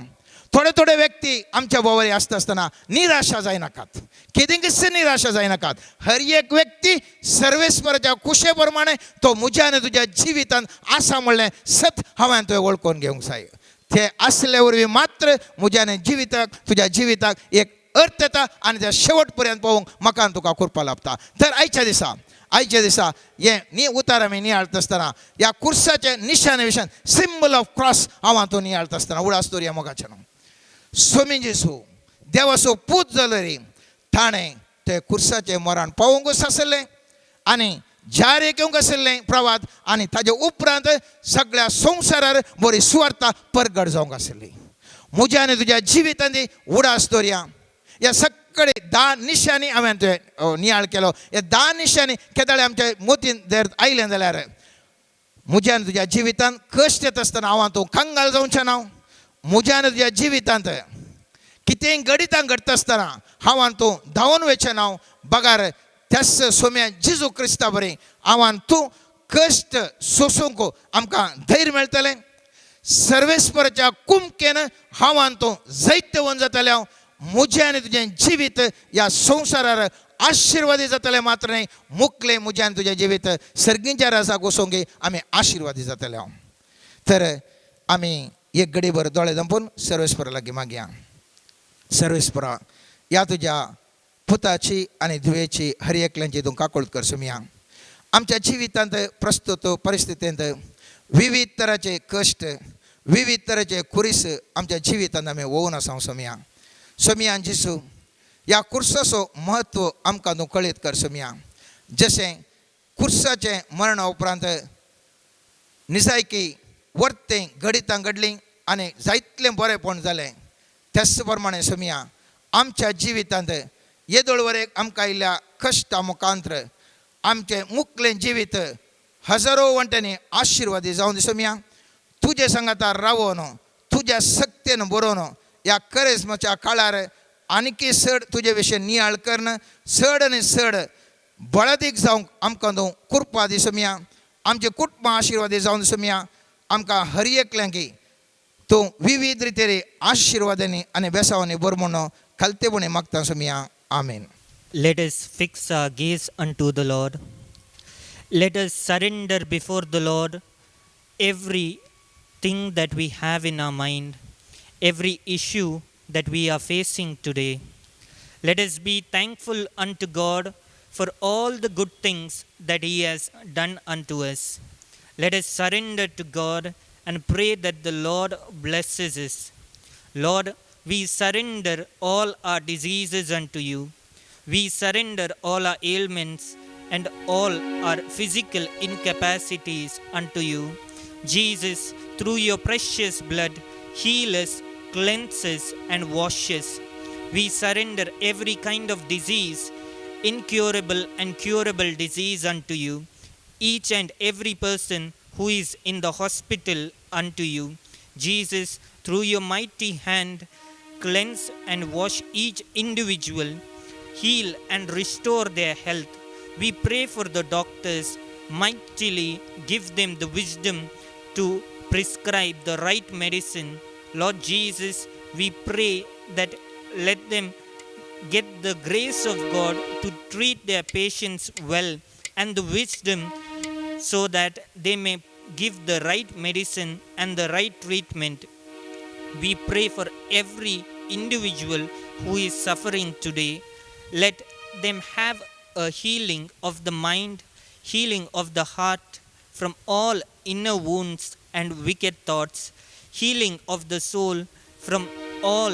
थोडे थोडे व्यक्ती आमच्या बोवारी आसता आसतना निराशा जायनाकात, केदिंकच निराशा जायनाकात. हर एक व्यक्ती सर्वेस्पराच्या कुशे प्रमाणे तो म्हज्या आनी तुज्या जिवितान आसा म्हणलें सत हांवें तुवें वळखून घेवंक जाय. ते आसले वरवीं मात्र म्हज्या आनी जिविताक तुज्या जिविताक एक अर्थ येता आनी त्या शेवट पर्यंत पावोवंक म्हाका आनी तुका कृपा लाभता. तर आयच्या दिसा हें न्ही उतार आमी नियाळता आसतना ह्या कुर्साचें निशान विशान सिंबल ऑफ क्रॉस हांव हातूंत नियाळता आसतना उडास दवरया मोगाचें न्हू. स्वामी जेसू देवाचो पूत जालो रे, ताणें ते कुर्साचें मरण पावोवंकूच आसलें आनी जार घेवंक आशिल्लें प्रवाद आनी ताजे उपरांत सगळ्या संवसारार बरी सुवार्ता परगट जावंक आशिल्ली. म्हज्या आनी तुज्या जिवितांत उडास दवरया. ह्या सगळे 10 निशांनी हांवें तुवें नियाळ केलो. ह्या 10 निशांनी केदाळे आमच्या मोतीन जर आयलें जाल्यार म्हज्या आनी तुज्या जिवितांत कश्ट येता आसतना हांव तूं कंगाल जावचें ना. म्हज्या आनी तुज्या जिवितांत कितेंय घडितां घडटा आसतना हांव आनी तूं धांवून वचचें ना. बगार त्याच सोम्या जेजू क्रिस्ता बरी हांव आनी तूं कश्ट सोसूंक आमकां धैर्य मेळटलें. सर्वेस्पराच्या कुमकेन हांव आनी तूं जैतवंत जातलें. हांव म्हजें आनी तुजें जिवीत ह्या संवसारार आशिर्वादी जातलें मात्र न्हय, मुकलें म्हजें आनी तुजें जिवीत सर्गींच्या राजाक वचोंक आमी आशिर्वादी जातले. हांव तर आमी एक घडीभर दोळे दंपून सर्वेस्परा लागीं मागया. सर्वेस्परा ह्या तुज्या पुताची आनी धुवेची हर एकल्यांची तूं काकूळट कर सुमया. आमच्या जिवितांत प्रस्तुत परिस्थितींत विविध तराचे कश्ट विविध तरेचे खुरीस आमच्या जिवितांत आमी वोवन आसा सोमया. सोमया जेसू ह्या कुर्साचो म्हत्व आमकां तूं कळीत कर सोमया. जशें कुर्साचें मरणा उपरांत निजायकी वर्तें घडितां घडलीं आनी जायतलें बरेंपण जालें, त्याच प्रमाणे सोमया आमच्या जिवितांत येदोळ वरेक आमकां आयिल्ल्या कश्टा मुखांत्र आमचें मुकलें जिवीत हजारो वंट्यांनी आशिर्वादी जावन दिसोमया. तुजे सांगाता रावोन तुज्या सक्तेन बरोवन ह्या करेजमाच्या काळार आनीकी चड तुजे विशीं नियाळ करून चड आनी चड बळादीक जावंक आमकां तूं कृपा दिसोमया. आमचें कुटुंबां आशिर्वादी जावन दिसोमया. आमकां हर एकल्यांकी तूं विविध रितीर आशिर्वादांनी आनी बेसावांनी बरो म्हणून खालतेपणी मागता सोमया. आमेन. Let us fix our gaze unto the Lord. Let us surrender before the Lord everything that we have in our mind, every issue that we are facing today. Let us be thankful unto God for all the good things that He has done unto us. Let us surrender to God and pray that the Lord blesses us. Lord, we surrender all our diseases unto you. We surrender all our ailments and all our physical incapacities unto you. Jesus, through your precious blood, heal us, cleanse us, and wash us. We surrender every kind of disease, incurable and curable disease unto you. Each and every person who is in the hospital unto you. Jesus, through your mighty hand, cleanse and wash each individual, heal and restore their health. We pray for the doctors, mightily give them the wisdom to prescribe the right medicine. Lord Jesus, we pray that let them get the grace of God to treat their patients well and the wisdom so that they may give the right medicine and the right treatment. We pray for every individual who is suffering today. Let them have a healing of the mind, healing of the heart from all inner wounds and wicked thoughts, healing of the soul from all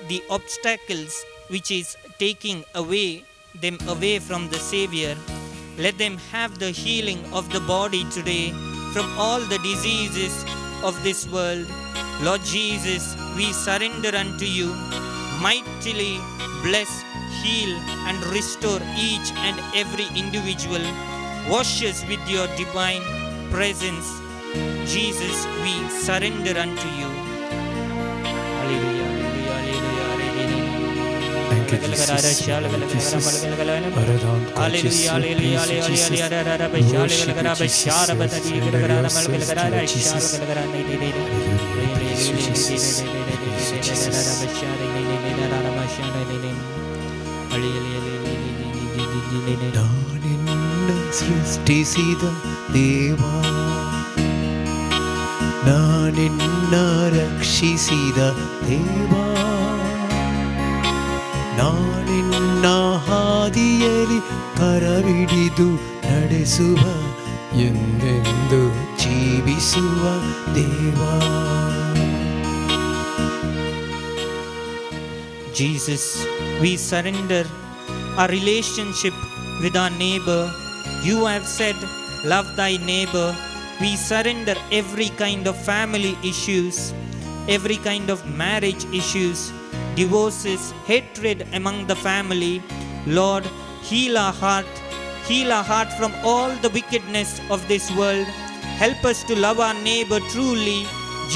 the obstacles which is taking away them away from the Savior. Let them have the healing of the body today from all the diseases of this world. Lord Jesus, we surrender unto you. Mightily bless, heal, and restore each and every individual. Wash us with your divine presence. Jesus, we surrender unto you. Hallelujah, hallelujah, hallelujah. Thank you, Jesus. Jesus. Aradhan, Jesus, praise you, Jesus. Worship you, Jesus. Surrender yourselves to Lord Jesus. Hallelujah. Praise you, Jesus. Praise you, Jesus. ನಾನಿನ್ನ ಸೃಷ್ಟಿಸಿದ ದೇವ, ನಾನಿನ್ನ ರಕ್ಷಿಸಿದ ದೇವ, ನಾನಿನ್ನ ಹಾದಿಯಲ್ಲಿ ಕರವಿಡಿದು ನಡೆಸುವ, ಎಂದೆಂದು ಜೀವಿಸುವ ದೇವ. Jesus, we surrender our relationship with our neighbor. You have said, "Love thy neighbor." We surrender every kind of family issues, every kind of marriage issues, divorces, hatred among the family. Lord, heal our heart. Heal our heart from all the wickedness of this world. Help us to love our neighbor truly.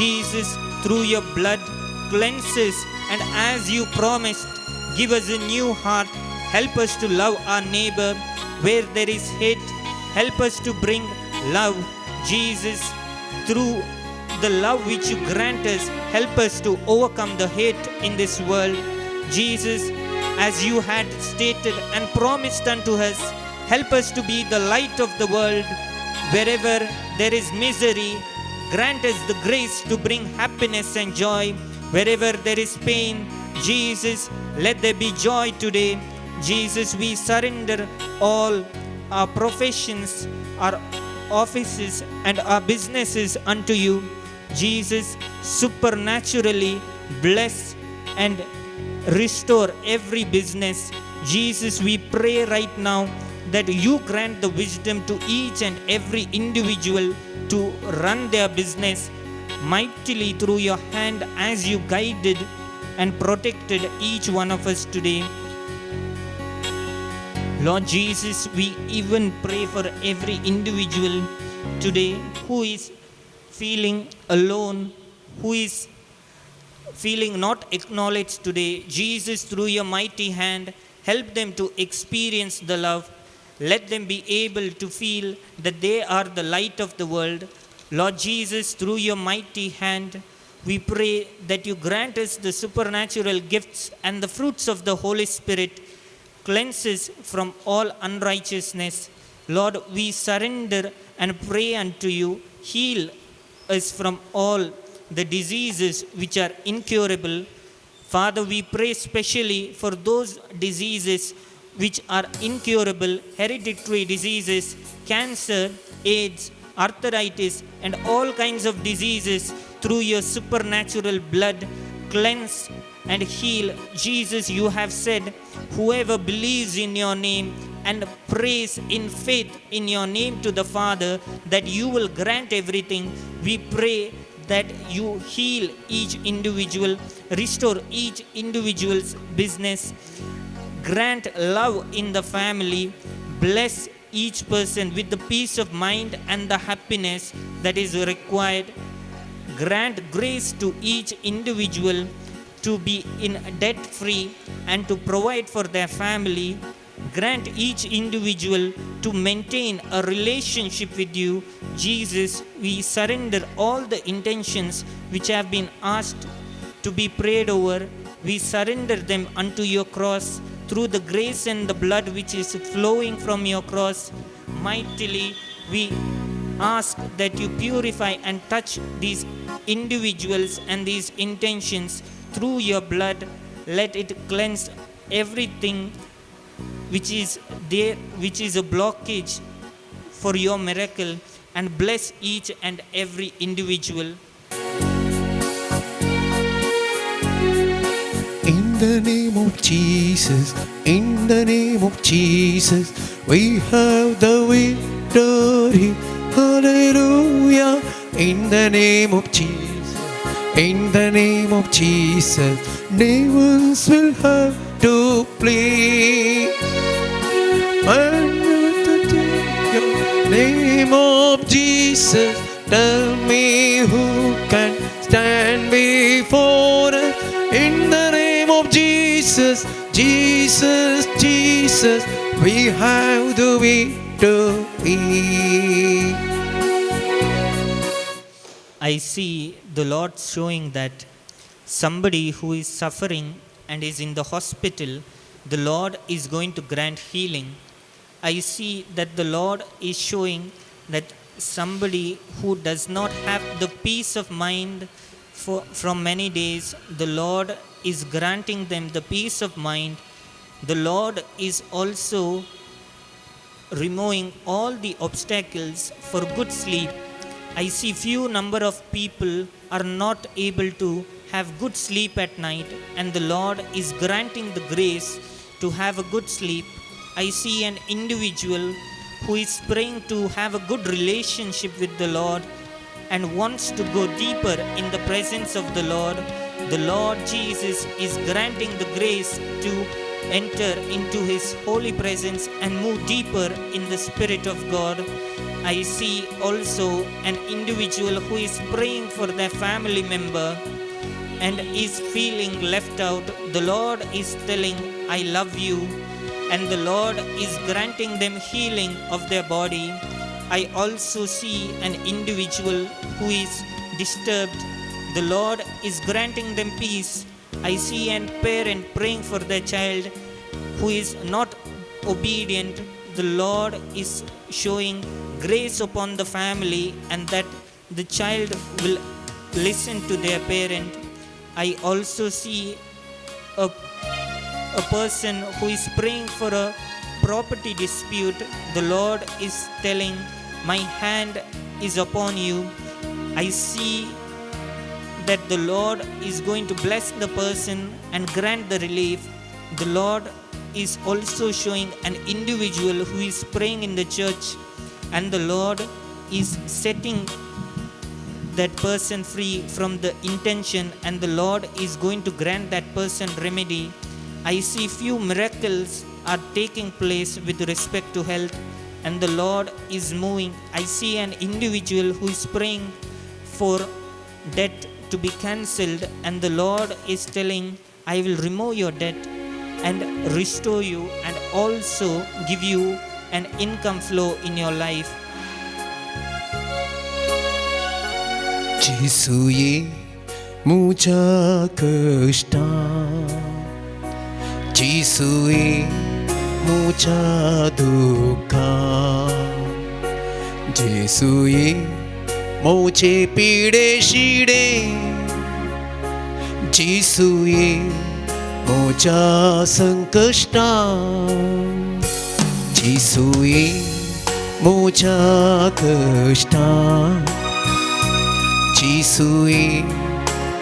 Jesus, through your blood, cleanse us, and as you promised, give us a new heart. Help us to love our neighbor. Where there is hate, help us to bring love. Jesus, through the love which you grant us, help us to overcome the hate in this world. Jesus, as you had stated and promised unto us, help us to be the light of the world. Wherever there is misery, grant us the grace to bring happiness and joy. Wherever there is pain, Jesus, let there be joy today. Jesus, we surrender all our professions, our offices, and our businesses unto you. Jesus, supernaturally bless and restore every business. Jesus, we pray right now that you grant the wisdom to each and every individual to run their business mightily through your hand as you guided and protected each one of us today. Lord Jesus, we even pray for every individual today who is feeling alone, who is feeling not acknowledged today. Jesus, through your mighty hand, help them to experience the love. Let them be able to feel that they are the light of the world. Lord Jesus, through your mighty hand, we pray that you grant us the supernatural gifts and the fruits of the Holy Spirit. Cleanse us from all unrighteousness. Lord, we surrender and pray unto you. Heal us from all the diseases which are incurable. Father, we pray specially for those diseases which are incurable, hereditary diseases, cancer, AIDS, arthritis, and all kinds of diseases. Through your supernatural blood, cleanse and heal. Jesus, you have said, whoever believes in your name and prays in faith in your name to the Father, that you will grant everything. We pray that you heal each individual, restore each individual's business, grant love in the family, bless each person with the peace of mind and the happiness that is required. Grant grace to each individual to be in debt free and to provide for their family. Grant each individual to maintain a relationship with you. Jesus, we surrender all the intentions which have been asked to be prayed over. We surrender them unto your cross through the grace and the blood which is flowing from your cross. Mightily, we ask that you purify and touch these individuals and these intentions through your blood. Let it cleanse everything which is there, which is a blockage for your miracle, and bless each and every individual. In the name of Jesus, in the name of Jesus, We have the victory. Hallelujah. In the name of Jesus. In the name of Jesus. Demons will have to flee. And the name of Jesus, tell me who can stand before us. In the name of Jesus, Jesus, Jesus, we have the victory. I see the Lord showing that somebody who is suffering and is in the hospital, the Lord is going to grant healing. I see that the Lord is showing that somebody who does not have the peace of mind from many days, the Lord is granting them the peace of mind. The Lord is also removing all the obstacles for good sleep. I see few number of people are not able to have good sleep at night, and the Lord is granting the grace to have a good sleep. I see an individual who is praying to have a good relationship with the Lord and wants to go deeper in the presence of the Lord. The Lord Jesus is granting the grace to enter into His holy presence and move deeper in the Spirit of God. I see also an individual who is praying for their family member and is feeling left out. The Lord is telling, I love you, and the Lord is granting them healing of their body. I also see an individual who is disturbed. The Lord is granting them peace. I see a parent praying for their child who is not obedient. The Lord is showing grace upon the family and that the child will listen to their parent. I also see a person who is praying for a property dispute. The Lord is telling, my hand is upon you. I see that the Lord is going to bless the person and grant the relief. The Lord is also showing an individual who is praying in the church, and the Lord is setting that person free from the intention, and the Lord is going to grant that person remedy. I see few miracles are taking place with respect to health, and the Lord is moving. I see an individual who is praying for debt to be cancelled, and the Lord is telling, I will remove your debt and restore you and also give you an income flow in your life. Jesuye mucha kashta, Jesuye mucha dukha, Jesuye मोचे पीड़े शीड़े, Jesuye मोचा संकष्टा, Jesuye मोचा कष्टा, Jesuye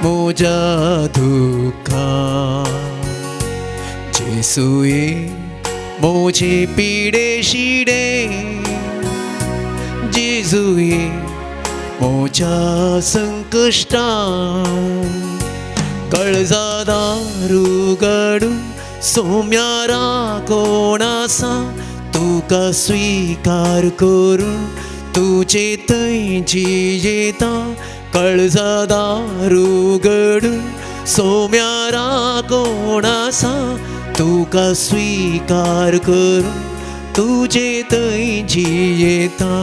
मोजा दुखा, Jesuye मोचे पीड़े शीड़े, Jesuye मोच्या संकष्टा, कळजा दारू गडून सोम्यारा कोणासा, तुका स्वीकार करून तुजे थंय जियेता, कळजा दारू गडून सोम्यारा कोणासा, तुका स्वीकार करून तुजे थंय जियेता.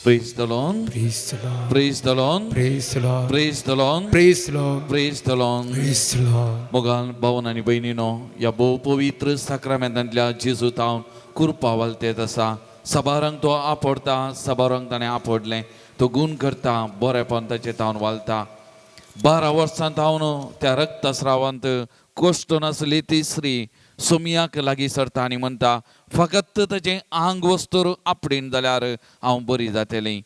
Praise the Lord. Praise the Lord. Praise the Lord. Praise the Lord. Praise the Lord. Praise the Lord. Praise the Lord. Praise the Lord. मोगान भावन आनी भयणीनो, ह्या भोव पवित्र साक्रामेंतांतल्या जेजू तावन कुरपा वालतेत आसा. सबारांक तो आपडता, सबारांक ताणें आपडलें, तो गूण करता, बरेपण ताचें तावन वालता. 12 वर्सां तावन त्या रक्तस्रावांत कोश्ट नासली तिसरी सोमयाक लागीं सरता आनी म्हणटा, फकत ताचें आंग वस्तूर आपडीन जाल्यार हांव बरी जातलें,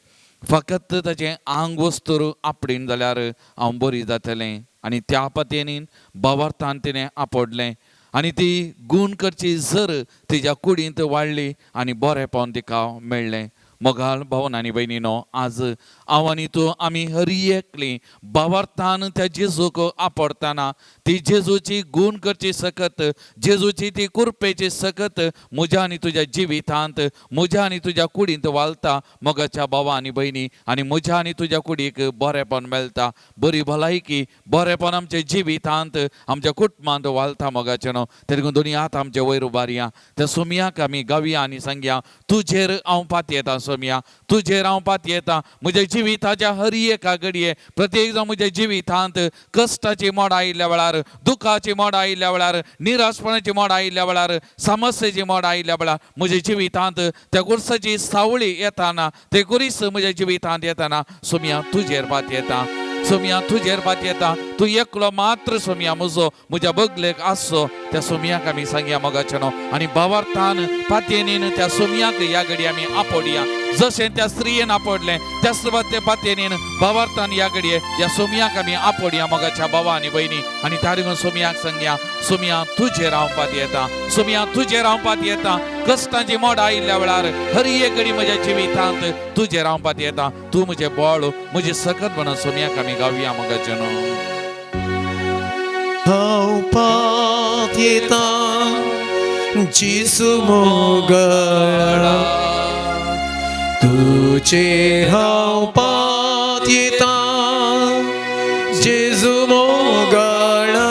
फकत ताचें आंग वस्तूर आपडीन जाल्यार हांव बरी जातलें. आनी त्या पतीन भावार्थान तिणें आपडलें. आनी ती गूण करची जर तिज्या कुडींत वाडली आनी बरेंपण तिका मेळ्ळें. मोगाळ भावन आनी भयणीनो, आज हांव आनी तूं आमी हरी एकली भावार्थान त्या जेजूक आपडताना ती जेजूची गूण करची सकत, जेजूची ती कुरपेची सकत म्हज्या आनी तुज्या जिवितांत, म्हज्या आनी तुज्या कुडींत वालता मोगाच्या भावा आनी भयणी. आनी म्हज्या आनी तुज्या कुडीक बरेंपण मेळटा, बरी भलायकी, बरेंपण आमच्या जिवितांत, आमच्या कुटुंबांत वालता मोगाचें न्हू. तेका दोनी हात आमचे वयर उबारया, त्या सोमयाक आमी गावया आनी सांगया, तुजेर हांव पातयेता सोमया, तुजेर हांव पातयेता म्हज्या जिविताच्या हर एका घडये. प्रत्येक जावं म्हज्या जिवितांत कश्टाची मोड आयिल्ल्या वेळार, दुखाची मोड आयिल्ल्या वेळार, निराशपणाची मोड आयिल्ल्या वेळार, समस्येची मोड आयिल्ल्या वेळार म्हज्या जिवितांत त्या कुर्साची सावळी येताना, ते कुरीस म्हज्या जिवितांत येताना सोमया तुजेर पातयेता, सोमया तुजेर पातयेता. तूं एकलो मात्र सोमया म्हजो म्हज्या बगलेक आसचो. त्या सोमयाक आमी सांगया मोगाचें न्हू. आनी भावार्थान पातयेनीन त्या सोमयाक ह्या घडी आमी आपोडया, जशें त्या स्त्रियेन आपडलें त्याच पातयेनीन भावार्थान ह्या घडये ह्या सोमयाक आमी आपोडया मोगाच्या भावा आनी भयणी. आनी त्या सोमयाक सांगया, सोमया तुजेर हांव पातयेता, सोमया तुजेर हांव पातयेता. कश्टांची मोड आयिल्ल्या वेळार हर एक घडी म्हज्या जिवितांत तुजेर हांव पातयेता. तूं म्हजें बळ, म्हजें सकत म्हणून सोमयाक आमी गावया मोगाचें न्हू. हांव पातयेता जेजू मोगाळा, तुजेर हांव पातयेता जेजू मोगाळा.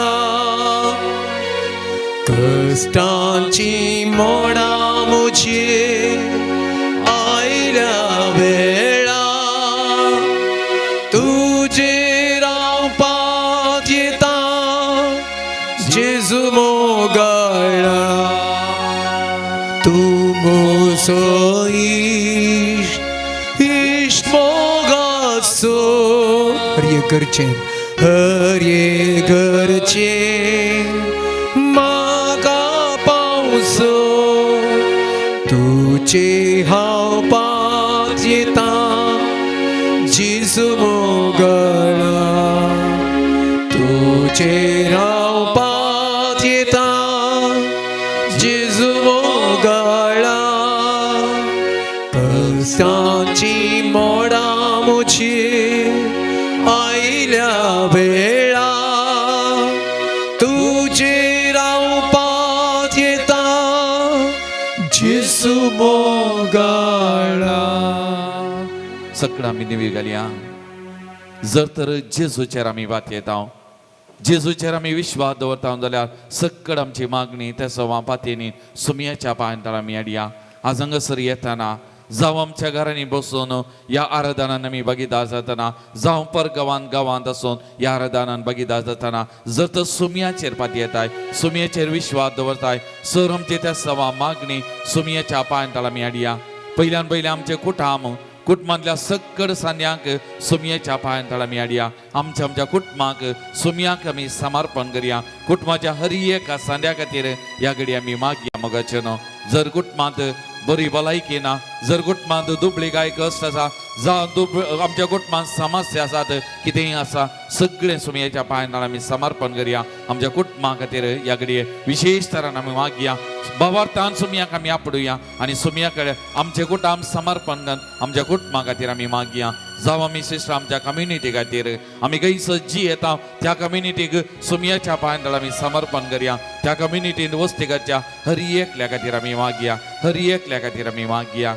कश्टांची मोडां म्हजेर आयल्या वेळा, तुजेर हांव पातयेता जेजू मोगाळा. तूं म्हजो इश्ट, इश्ट मोगाचो, हर एक गरजेन, हर एक गरजेन म्हाका पावसो. तुजे हांव पातयेता जेजू मोगाळा, तुजेर हांव पातयेता जेजू मोगाळा. कश्टांची मोडां म्हजेर आयल्या वेळा, तुजेर हांव पातयेता जेजू मोगाळा. सगळं आमी निवी घालया. जर तर जेजूचेर आमी पातयेता, जेजूचेर आमी विश्वास दवरता जाल्यार सक्कड आमची मागणी त्या सवा पातयेनी सुमयाच्या पांयांत आमी हाडया. आज हांगासर येताना जावं आमच्या घरांनी बसून ह्या आराधनान आमी भागीदार जातना, जावं परगांवांत गांवांत आसून ह्या आराधनान भागीदार जातना, जर तर सुमयाचेर पातयेताय, सुमयाचेर विश्वास दवरताय, सर आमची त्या सवा मागणी सुमयाच्या पांयांत आमी हाडया. पयल्यान पयलें आमचें कुटाम, कुटुंबांतल्या सक्कड सांद्यांक सुमयेच्या पांयांत आमी हाडया. आमच्या आमच्या कुटुंबाक सुमयाक आमी समर्पण करया. कुटुंबाच्या हर एका सांद्या खातीर ह्या घडी आमी मागया मोगाचें न्हू. जर कुटुंबांत बरी भलायकी ना, जर कुटुंबांत दुबळी गाय कश्ट आसा, जावं आमच्या कुटुंबांत समस्या आसात, कितेंय आसा, सगळें सुमयेच्या पांयांत आमी समर्पण करया. आमच्या कुटुंबा खातीर ह्या घडये विशेश तरान आमी मागया. भावार्थान सुमयाक आमी आपडुया आनी सुमया कडेन आमचें कुटुंब समर्पण करून आमच्या कुटुंबा खातीर आमी मागया. जावं आमी सिस्टर आमच्या कम्युनिटी खातीर आमी खंयसर जी येता त्या कम्युनिटीक सुमयाच्या पांयांत आमी समर्पण करया. त्या कम्युनिटीन वस्ती करच्या हर एकल्या खातीर आमी मागया, हर एकल्या खातीर आमी मागया.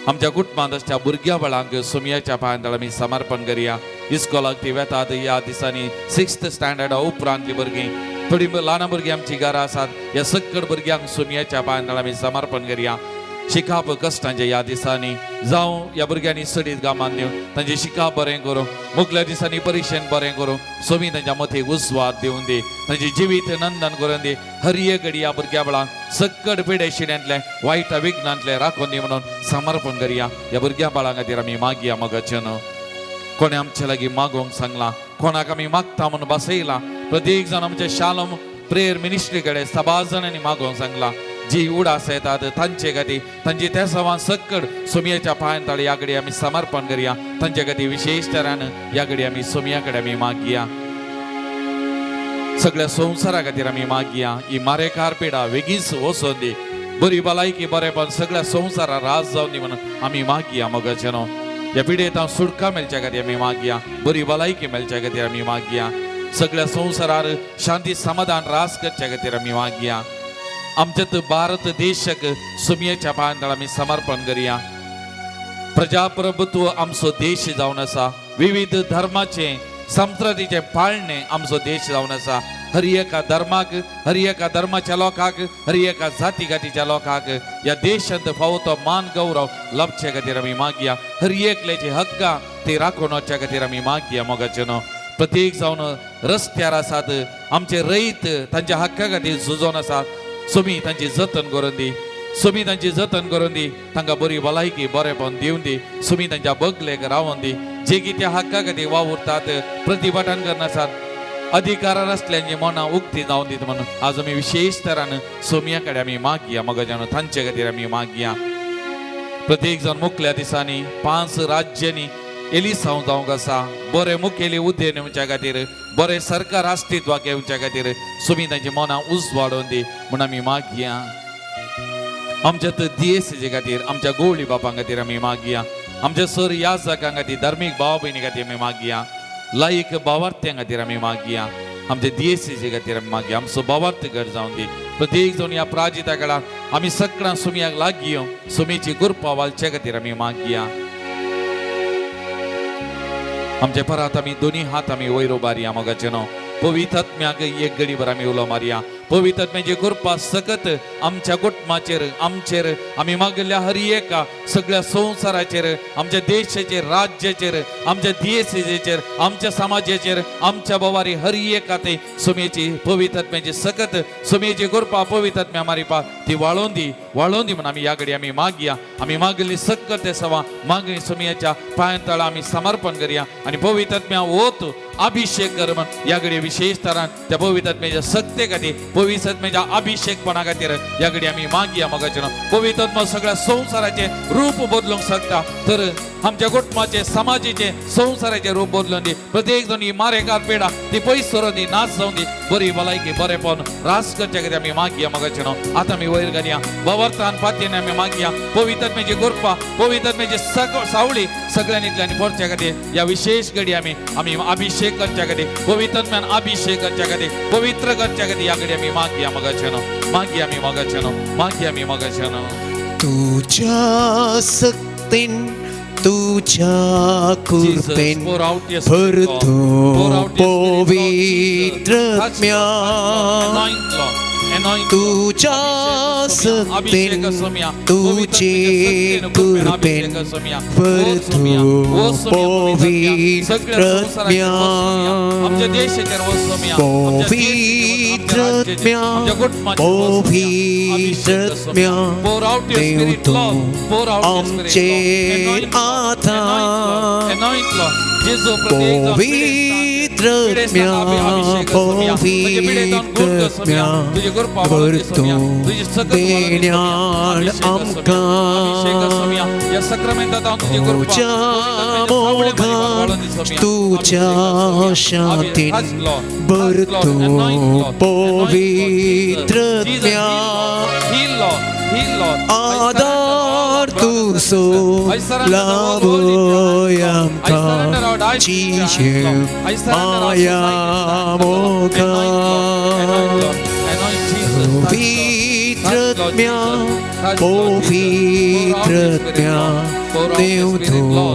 आमच्या कुटुंबांत आसच्या भुरग्या बाळांक सुमयाच्या पांयांत आमी समर्पण करया. इस्कोलाक ती वेतात ह्या दिसांनी 6th स्टँडर्डा उपरांतली भुरगीं, थोडी ल्हान भुरगीं आमची घरां आसात, ह्या सक्कड भुरग्यांक सुमयाच्या पांयांत आमी समर्पण करया. शिकाप कश्टांच्या ह्या दिसांनी जावं ह्या भुरग्यांनी सडीत गामान दिवन तांचें शिकाप बरें करूं, मुखल्या दिसांनी परिक्षेन बरें करूं, सोमी तांच्या मतीक उस्वाद दिवन दी, तांचें जिवीत नंदन करून दी. हर एक घडी ह्या भुरग्या बाळांक सक्कड पिडे शिण्यांतलें वायट विघ्नांतलें राखून दी म्हणून समर्पण करया. ह्या भुरग्या बाळां खातीर आमी मागया मोगाचें न्हू. कोणें आमचे लागीं मागोवंक सांगलां, कोणाक आमी मागता म्हणून बसयलां, प्रत्येक जाण आमच्या शालोम प्रेयर मिनिस्ट्री कडेन सबार जाणांनी मागोवंक सांगलां. जी उडास येतात तांचे खातीर तांची त्या सवां सक्कड सोमयेच्या पांयांत ह्या घडी आमी समर्पण करया. तांचे खातीर विशेश तरान ह्या घडी आमी सोमया कडेन आमी मागया. सगळ्या संवसारा खातीर आमी मागया. ही मारेकार पिडा वेगींच वचोन दी, बरी भलायकी बरेपण सगळ्या संवसारा राज जावन दी म्हणून आमी मागया. मोगाचेनो ह्या पिडेंत हांव सुटका मेळच्या खातीर आमी मागया, बरी भलायकी मेळच्या खातीर आमी मागया. सगळ्या संवसारार शांती समाधान रास करच्या खातीर आमी मागया. आमच्या भारत देशाक सुमयेच्या पांयां आमी समर्पण करया. प्रजाप्रभुत्व आमचो देश जावन आसा, विविध धर्माचे संस्कृतीचे पाळणे आमचो देश जावन आसा. हर एका धर्माक, हर एका धर्माच्या लोकांक, हर एका जाती गातीच्या लोकांक ह्या देशांत फावो तो मान गौरव लाभचे खातीर आमी मागया. हर एकल्याची हक्कां ती राखून वचच्या खातीर आमी मागया. मोगाचे न्हू प्रत्येक जावन रस्त्यार आसात आमचे रयत तांच्या हक्का खातीर झुजोन आसात. सुमी तांची जतन करून दी, सुमी तांची जतन करून दी, तांकां बरी भलायकी बरेपण दिवन दी, सुमी तांच्या बगलेक रावोन दी. जे कितें हक्का खातीर वावुरतात प्रतिभाटान करनासात अधिकारार आसल्यांची मनां उक्ती जावन दिता म्हणून आज आमी विशेश तरान सोमया कडेन आमी मागया. मगजान तांचे खातीर आमी मागया. प्रत्येक जावन मुखल्या दिसांनी 5 राज्यांनी एलिसांव जावंक आसा. बरे मुखेली उद्देन येवच्या खातीर, बरें सरकार अस्तित्वाक येवच्या खातीर सुमी तांची मनां उजवाडोवन दी म्हूण आमी मागया. आमच्या दियेसीचे खातीर, आमच्या गोवळी बापां खातीर आमी मागया. आमच्या सर याजकां खातीर, धार्मीक भाव भयणी खातीर आमी मागया. लायक भावार्थ्यां खातीर आमी मागया. आमच्या दियेसीचे खातीर आमी मागया. आमचो भावार्थ घर जावन दी. प्रत्येक जावन ह्या प्राजिता काळार आमी सगळ्यां सुमयाक लागीं सुमीची कृपा वालचे खातीर आमी मागया. आमचे परत आमी दोनी हात आमी वयर उबारया. मोगाचे न्हू पवित्र आत्म्याक एक घडीभर आमी उलो मारया. पवित्र आत्म्याची कृपा सकत आमच्या कुटुंबाचेर, आमचेर, आमी मागिल्ल्या हर एका सगळ्या संवसाराचेर, आमच्या देशाचेर, राज्याचेर, आमच्या दियेसीचेर, आमच्या समाजाचेर, आमच्या बोवारी हर एका ते सुमेची पवित्र आत्म्याची सकत सुमेची कृपा पवित्र आत्म्या मारिपा ती वाळोवन दी, वाळोवन दी म्हणून आमी ह्या घडी आमी मागया. आमी मागिल्ली सक्कत ते सवा मागणी सुमयाच्या पांयां तळा आमी समर्पण करया आनी पवित्र आत्म्या ओत अभिषेक कर म्हण ह्या घडये विशेष तरान त्या पवित्र आत्म्याच्या सत्ते खातीर, पवित्र आत्म्याच्या अभिषेकपणा खातीर ह्या घडये आमी मागया. मोगाचे पवित्र आत्मा सगळ्या संवसाराचे रूप बदलूंक शकता, तर आमच्या कुटुंबाचे, समाजाचे, संवसाराचे रूप बदलून दी. प्रत्येक जण ही मारेकार पेडा ती पयस सरून दी, नाच जावन दी, बरी भलायकी बरेपण रास करच्या खातीर आमी मागया. मोगाचे न्हू आतां आमी वयर घालया भवर्तान पातयेन आमी मागया. पवित्र आत्म्याची कृपा, पवित्र आत्म्याची सावळी सगळ्यांनी पडच्या खातीर ह्या विशेष घडी आमी आमी अभिषेक करच्या खातीर, पवित्र आत्म्यान अभिषेक करच्या खातीर, पवित्र करच्या खातीर ह्या घडी आमी मागया. मोगाचे न्हू मागया आमी मोगाचे न्हू मागया आमी मोगाचे न्हू. तुझ्या सक्तीन, तुझ्या कृपेन भरतो पवित्र आत्म्या. तुझ्या सक्तीन, तुझे कृपेन भरतो पवित्र आत्म्या. पवित्र आत्म्या, पवित्र आत्म्या, देव तूं आमचेर आतां. पवित्र आत्म्या, पवित्र आत्म्या, भर तूं देण्यान आमकां. तुज्या मोगान, तुज्या शांतीन भर तूं पवित्र आत्म्या. आदार तुजो लाभोय आमकां, जिशू माया मोगान. पवित्र आत्म्या, पवित्र आत्म्या, देव तूं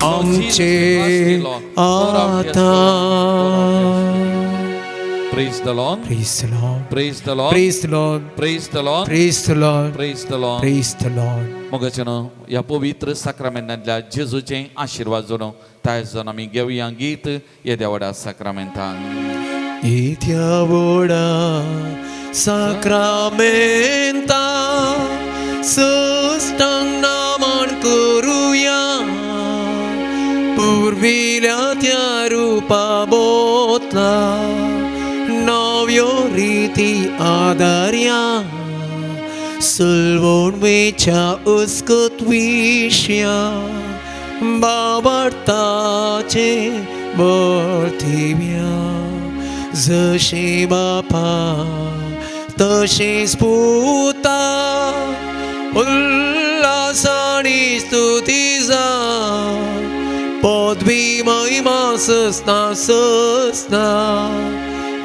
आमचेर आतां. Praise the Lord. Praise the Lord. Praise the Lord. Praise the Lord. Praise the Lord. Praise the Lord. Praise the Lord. Praise the Lord. मोगाचें ह्या पवित्र साक्रामेंतांतल्या जेजूचें आशिर्वाद जाणो तायज जावन आमी घेवया गीत येद्या व्हडा साक्रामेंतान. येद्या व्हडा साक्रामेंता सस्तांग नमन करुया, पुर्विल्या त्या रुपा बोतला नव्यो रिती आदार्या. सलवण वेच्या अस्कत विशया बाबडताचे बळ दिव्या. जशें बापा तशेंच पुता उल्हासानी स्तुती जा पदवी महिमा ससना ससना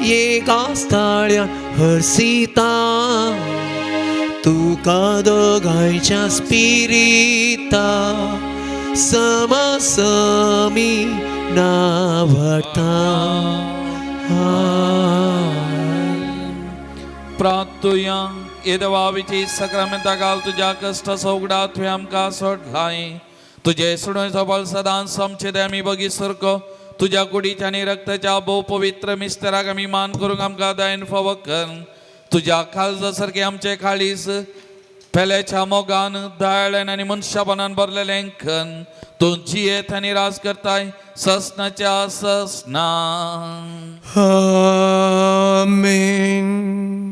एका स्थाळ्या हर्सिता तुका दोगांयच्या स्पिरिता समासमी नावडटा. प्रार्थुया ये देवा सक्रामेंता घाल तुज्या कश्टाचो उगडा तुवें आमकां सोडलाय. तुजे सोडणेचो बळ सदांच आमचे ते आमी बगी सारको तुज्या कुडीच्या आनी रक्ताच्या भोव पवित्र मिस्तराक आमी मान करूंक आमकां दयेन फावो कर. तुज्या काळजा सारकें आमचे काळीज पेल्याच्या मोगान दयाळ्यान आनी मनशापणान भरलेलें खन. तूं जियेत आनी राज करताय ससनाच्या ससना. आमेन.